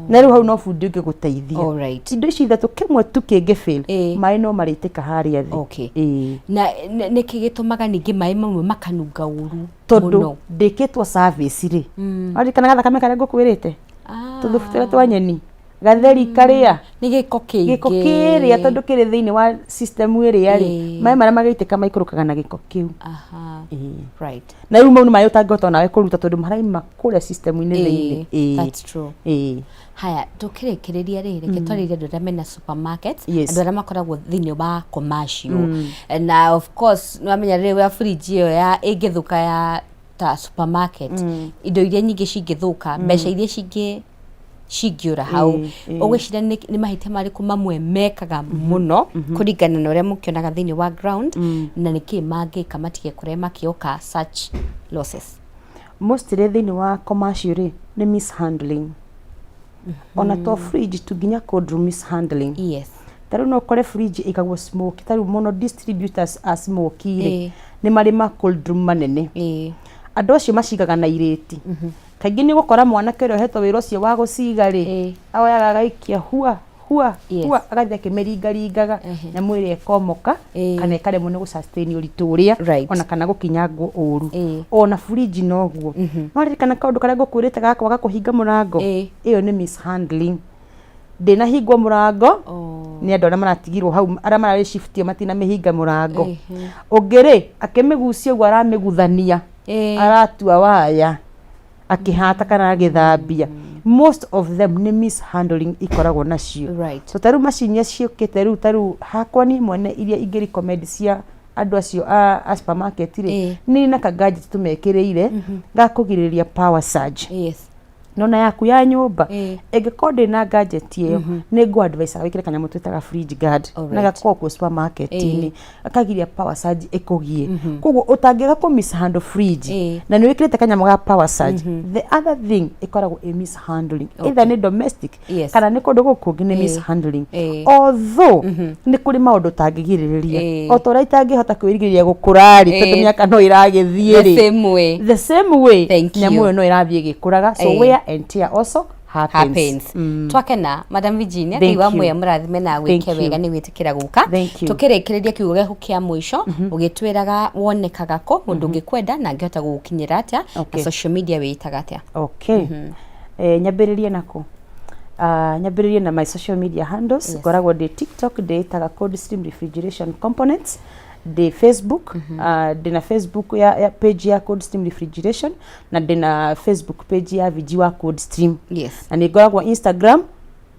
na rĩu hau no bundi ũngĩgũteithia. Indo ici ithatũ, kĩmwe tu kĩngĩ fail, maĩ no marĩitĩka harĩa thĩ. Na nĩkĩ gĩtũmaga ningĩ maĩ mamwe makanunga ũru Tondũ mũno? ndĩkĩtwo service rĩ, waririkana gathakame karĩa ngũkwĩrĩte, tũthubu tũrĩa twa nyeni, gatheri karĩa, nĩ gĩko kĩingĩ. Gĩko kĩrĩa, tondũ kĩrĩ thĩinĩ wa system ĩrĩa rĩ, maĩ marĩa magĩitĩka maikũrũkaga na gĩko kĩu. Na rĩu mau nĩ maĩ ũtangĩhota onawe kũruta, tondũ maraima kũrĩa system-inĩ thĩinĩ. That's true. Haya, tũkĩrĩkĩrĩria rĩ, reke twarĩrie andũ arĩa mena supermarket, andũ arĩa makoragwo thĩinĩ wa commercial, na of course nĩwamenya rĩrĩa wa fridge ĩyo ya ĩngĩthũka ya ta supermarket, indo iria nyingĩ cingĩthũka, mbeca iria cingĩũra hau. Ũgwĩciria nĩ mahĩtia marĩkũ mamwe mekaga mũno kũringana na ũrĩa mũkĩonaga thĩinĩ wa ground, na nĩkĩ mangĩka matige kũrĩa makĩoka such losses? Mostly thĩinĩ wa commercial rĩ, nĩ mishandling, ona to fridge tu, nginya cold room mishandling. Ta rĩu no ũkore fridge ĩigagwo smoky. Ta rĩu mũno distributors a smoky rĩ, nĩ marĩ ma cold room manene. Andũ acio macigaga na irĩti. Kaingĩ nĩ ũgũkora mwanake ũrĩa ũhetwo wĩra ũcio wa gũciga rĩ, oyaga agaikia hua hua hua, agathiĩ akĩmĩringaringaga, nyamũ ĩrĩa ĩkomoka kana ĩkaremwo nĩ gũ sustain ũritũ ũrĩa, ona kana gũkinyangwo ũru. Ona fridge noguo. No ririkana kaũndũ karĩa ngũkwĩrĩte ga kwaga kũhinga mũrango, ĩyo nĩ mishandling. Ndĩnahingwo mũrango nĩ andũ arĩa maratigirwo hau, arĩa mararĩ shift ĩyo matinamĩhinga mũrango. Ũngĩ rĩ, akĩmĩgucia ũguo, aramĩguthania, aratua waya akĩhata kana agĩthambia. Most of them nĩ mishandling ikoragwo nacio. So ta rĩu macini iria ciũkĩte rĩu, ta rĩu hakwa niĩ mwene, iria ingĩ recommend cia andũ acio a supermarket rĩ, nĩ na ka gadget tũmekĩrĩire ga kũgirĩrĩria power surge. Nona yaku ya nyũmba ĩngĩkorwo ndĩ na gadget ĩyo, nĩ ngũ advise wĩkĩre kanyamũ twĩtaga fridge guard, na gakoragwo kuo supermarket-inĩ, gakagiria power surge ĩkũgie. Koguo ũtangĩaga kũ mishandle fridge na nĩ wĩkĩrĩte kanyamũ ga power surge. The other thing ĩkoragwo ĩ mishandling, either nĩ domestic kana nĩ kũndũ gũkũ kũngĩ, nĩ mishandling. Although nĩ kũrĩ maũndũ ũtangĩgirĩrĩria, o ta ũrĩa itangĩhota kwĩrigĩrĩria gũkũra rĩ, tondũ mĩaka no ĩragĩthiĩ The rĩ, same way. The same way, Thank nyamũ you. ĩyo no ĩrathiĩ ĩgĩkũraga. So wear and tear also happens. Happens. Twakena, Madam Virginia. Thank Ngai wa you. muoya mũrathime na Thank gwĩke you. wega nĩ gwĩtĩkĩra gũka. Thank you. Tũkĩrĩkĩrĩria, kiugo gĩaku kĩa mũico, ũgĩtwĩraga wonekaga kũ, mũndũ ũngĩkwenda na angĩhota gũgũkinyĩra atĩa, na social media wĩĩtaga atĩa? Okay, nyambĩrĩrie nako, nyambĩrĩrie na my social media handles. Ngoragwo ndĩ TikTok, ndĩĩtaga Cold Stream Refrigeration Components. Ndĩ Facebook, ndĩ na Facebook ya page ya Cold Stream Refrigeration, na ndĩ na Facebook page ya Viji wa Cold Stream. Na nĩ ngoragwo Instagram.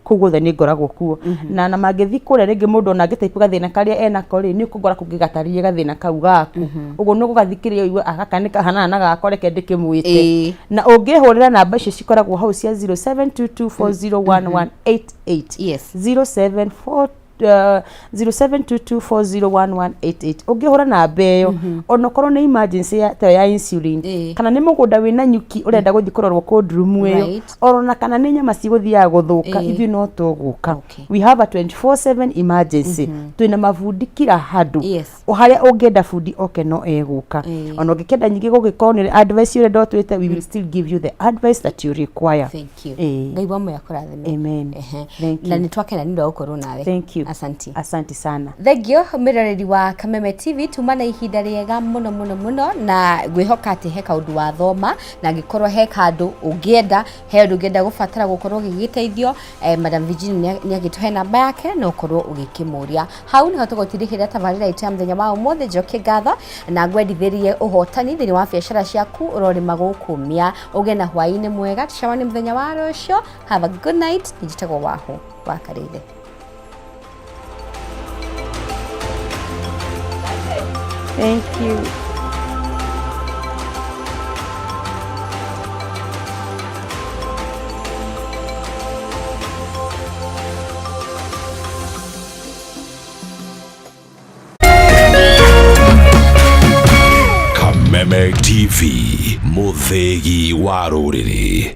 Kũu guothe nĩ ngoragwo kuo, na mangĩthiĩ kũrĩa rĩngĩ, mũndũ ona angĩtaipu gathĩna karĩa enako rĩ, nĩ ũkũgora kũngĩgatarĩria gathĩna kau gaku. Ũguo nĩ ũgũgathikĩrĩria ũigue, "Ah, gaka nĩ kahanana na gakwa, reke ndĩkĩmwĩte." Na ũngĩhũrĩra namba icio cikoragwo hau cia 0722401188, 074 0722401188. Ũngĩhũra namba ĩyo, ona okorwo nĩ emergency ta ya insulin, kana nĩ mũgũnda wĩna nyuki ũrenda gũthiĩ kũrorwo cold room ĩyo, orona kana nĩ nyama cigũthiaga gũthũka, ithuĩ no tũgũka. We have a 24/7 emergency. Twĩna mabundi kila handũ. O harĩa ũngĩenda bundi oke no egũka. Ona ũngĩkenda nyingĩ gũgĩkorwo nĩ advice ũrenda ũtwĩte, we will still give you the advice that you require. Thank you. Ĩĩ. Ngai wa moyo akũrathime. Amen. Thank Na you. nĩ twakena nĩ ũndũ wa gũkorwo nawe. Thank you. Asanti. Asante sana. Thengio mwĩroreri wa Kameme TV, tuma na ihinda rĩega mũno mũno mũno, na ngwĩhoka atĩ he kaũndũ wathoma, na angĩkorwo he kandũ ũngĩenda, he ũndũ ũngĩenda gũbatara gũkorwo ũgĩgĩteithio, Madam Virginia nĩ agĩtũhe namba yake na ũkorwo ũgĩkĩmũria. Hau nĩho tũgũtirihĩra tabarĩra itũ ya mũthenya wa ũmũthĩ. Njokie ngatho na ngwendithĩrie ũhotani thĩinĩ wa biacara ciaku, ũrorĩma gũkũmia, ũgĩe na hwaĩ-inĩ mwega, tũcemanie mũthenya wa rũciũ. Have a good night. Njĩtagwo Wahu wa Karĩithĩ. Thank you. Kameme TV, mũthĩgi wa rũrĩrĩ.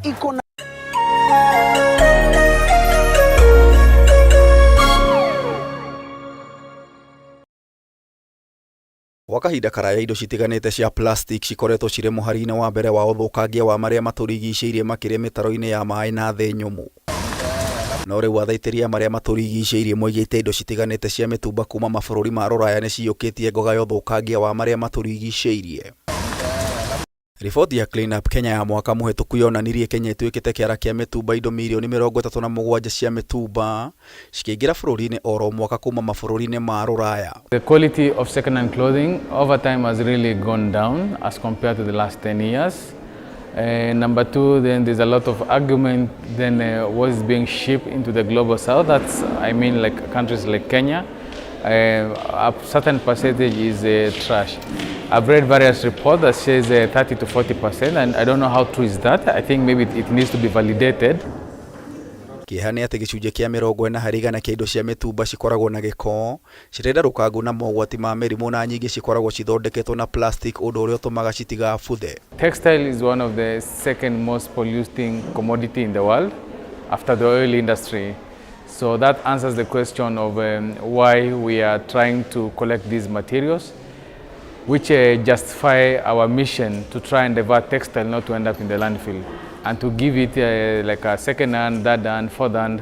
Iko na Gwa kahinda karaya, indo citiganĩte cia plastic cikoretwo cirĩ mũhari-inĩ wa mbere wa ũthũkangia wa marĩa matũrigicĩirie, makĩria mĩtaro-inĩ ya maĩ na thĩ nyũmũ. No rĩu athaitĩri a marĩa matũrigicĩirie moigĩte indo citiganĩte cia mĩtumba kuma mabũrũri ma rũraya nĩ ciyũkĩtie ngoga ya ũthũkangia wa marĩa matũrigicĩirie. Riboti ya Clean Up Kenya ya mwaka mũhĩtũku yonanirie Kenya ĩtuĩkĩte kĩara kĩa mĩtumba, indo mirioni 37 cia mĩtumba cikĩingĩra bũrũri-inĩ oro mwaka kuma mabũrũri-inĩ ma rũraya. The quality of second-hand clothing over time has really gone down as compared to the last 10 years. Number two, then there's a lot of argument then what is being shipped into the Global South. That's, I mean, like countries like Kenya. A certain percentage is trash. I've read various reports that says 30 to 40%, and I don't know how true is that. I think maybe it needs to be validated. Kĩeha nĩ atĩ gĩcunjĩ kĩa 40% kĩa indo cia mĩtumba cikoragwo na gĩko, cirĩ ndarũkangu na mogwati ma mĩrimũ, na nyingĩ cikoragwo cithondeketwo na plastic, ũndũ ũrĩa ũtũmaga citigabuthe. Textile is one of the second most polluting commodity in the world after the oil industry. So that answers the question of why we are trying to collect these materials, which justify our mission to try and divert textile not to end up in the landfill and to give it like a second hand, third hand, fourth hand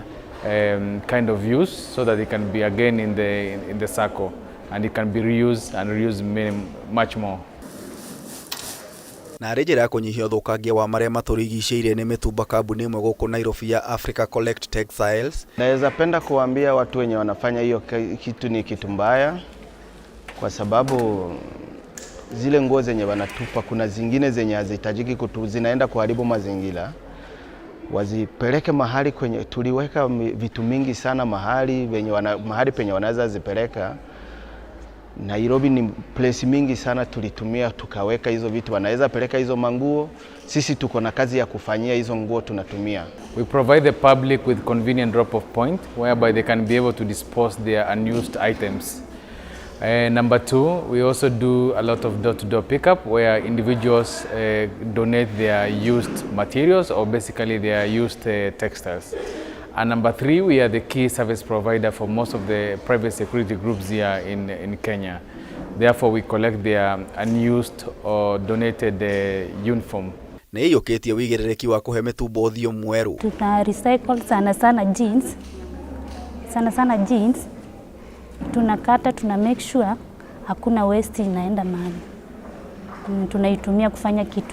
kind of use so that it can be again in the circle and it can be reused and reused many, much more. Na arĩ njĩra ya kũnyihia ũthũkangia wa marĩa matũrigicĩirie nĩ mĩtumba, kambuni ĩmwe gũkũ Nairobi ya Africa Collect Textiles Naweza penda kuambia watu wenye wanafanya hiyo kitu ni kitu mbaya, kwa sababu zile nguo zenye wanatupa kuna zingine zenye hazihitajiki kutu, zinaenda kuharibu mazingira. Wazipeleke mahali kwenye tuliweka vitu mingi sana mahali penye wanaweza zipeleka. Nairobi ni place mingi sana tulitumia tukaweka hizo vitu, wanaweza peleka hizo manguo. Sisi tuko na kazi ya kufanyia hizo nguo tunatumia. We provide the public with convenient drop-off point whereby they can be able to dispose their unused items. Number two, we also do a lot of door-to-door pickup where individuals donate their used materials or basically their used textiles. And number three, we are the key service provider for most of the private security groups here in Kenya. Therefore, we collect their unused or donated uniform. Nĩ ĩiyũkĩtie wĩigĩrĩrĩki wa kũhe mĩtumba ũthiũ mwerũ. Tuna recycle sana sana jeans, sana sana jeans tunakata, tuna make sure hakuna waste inaenda mahali. Tunaitumia kufanya kitu.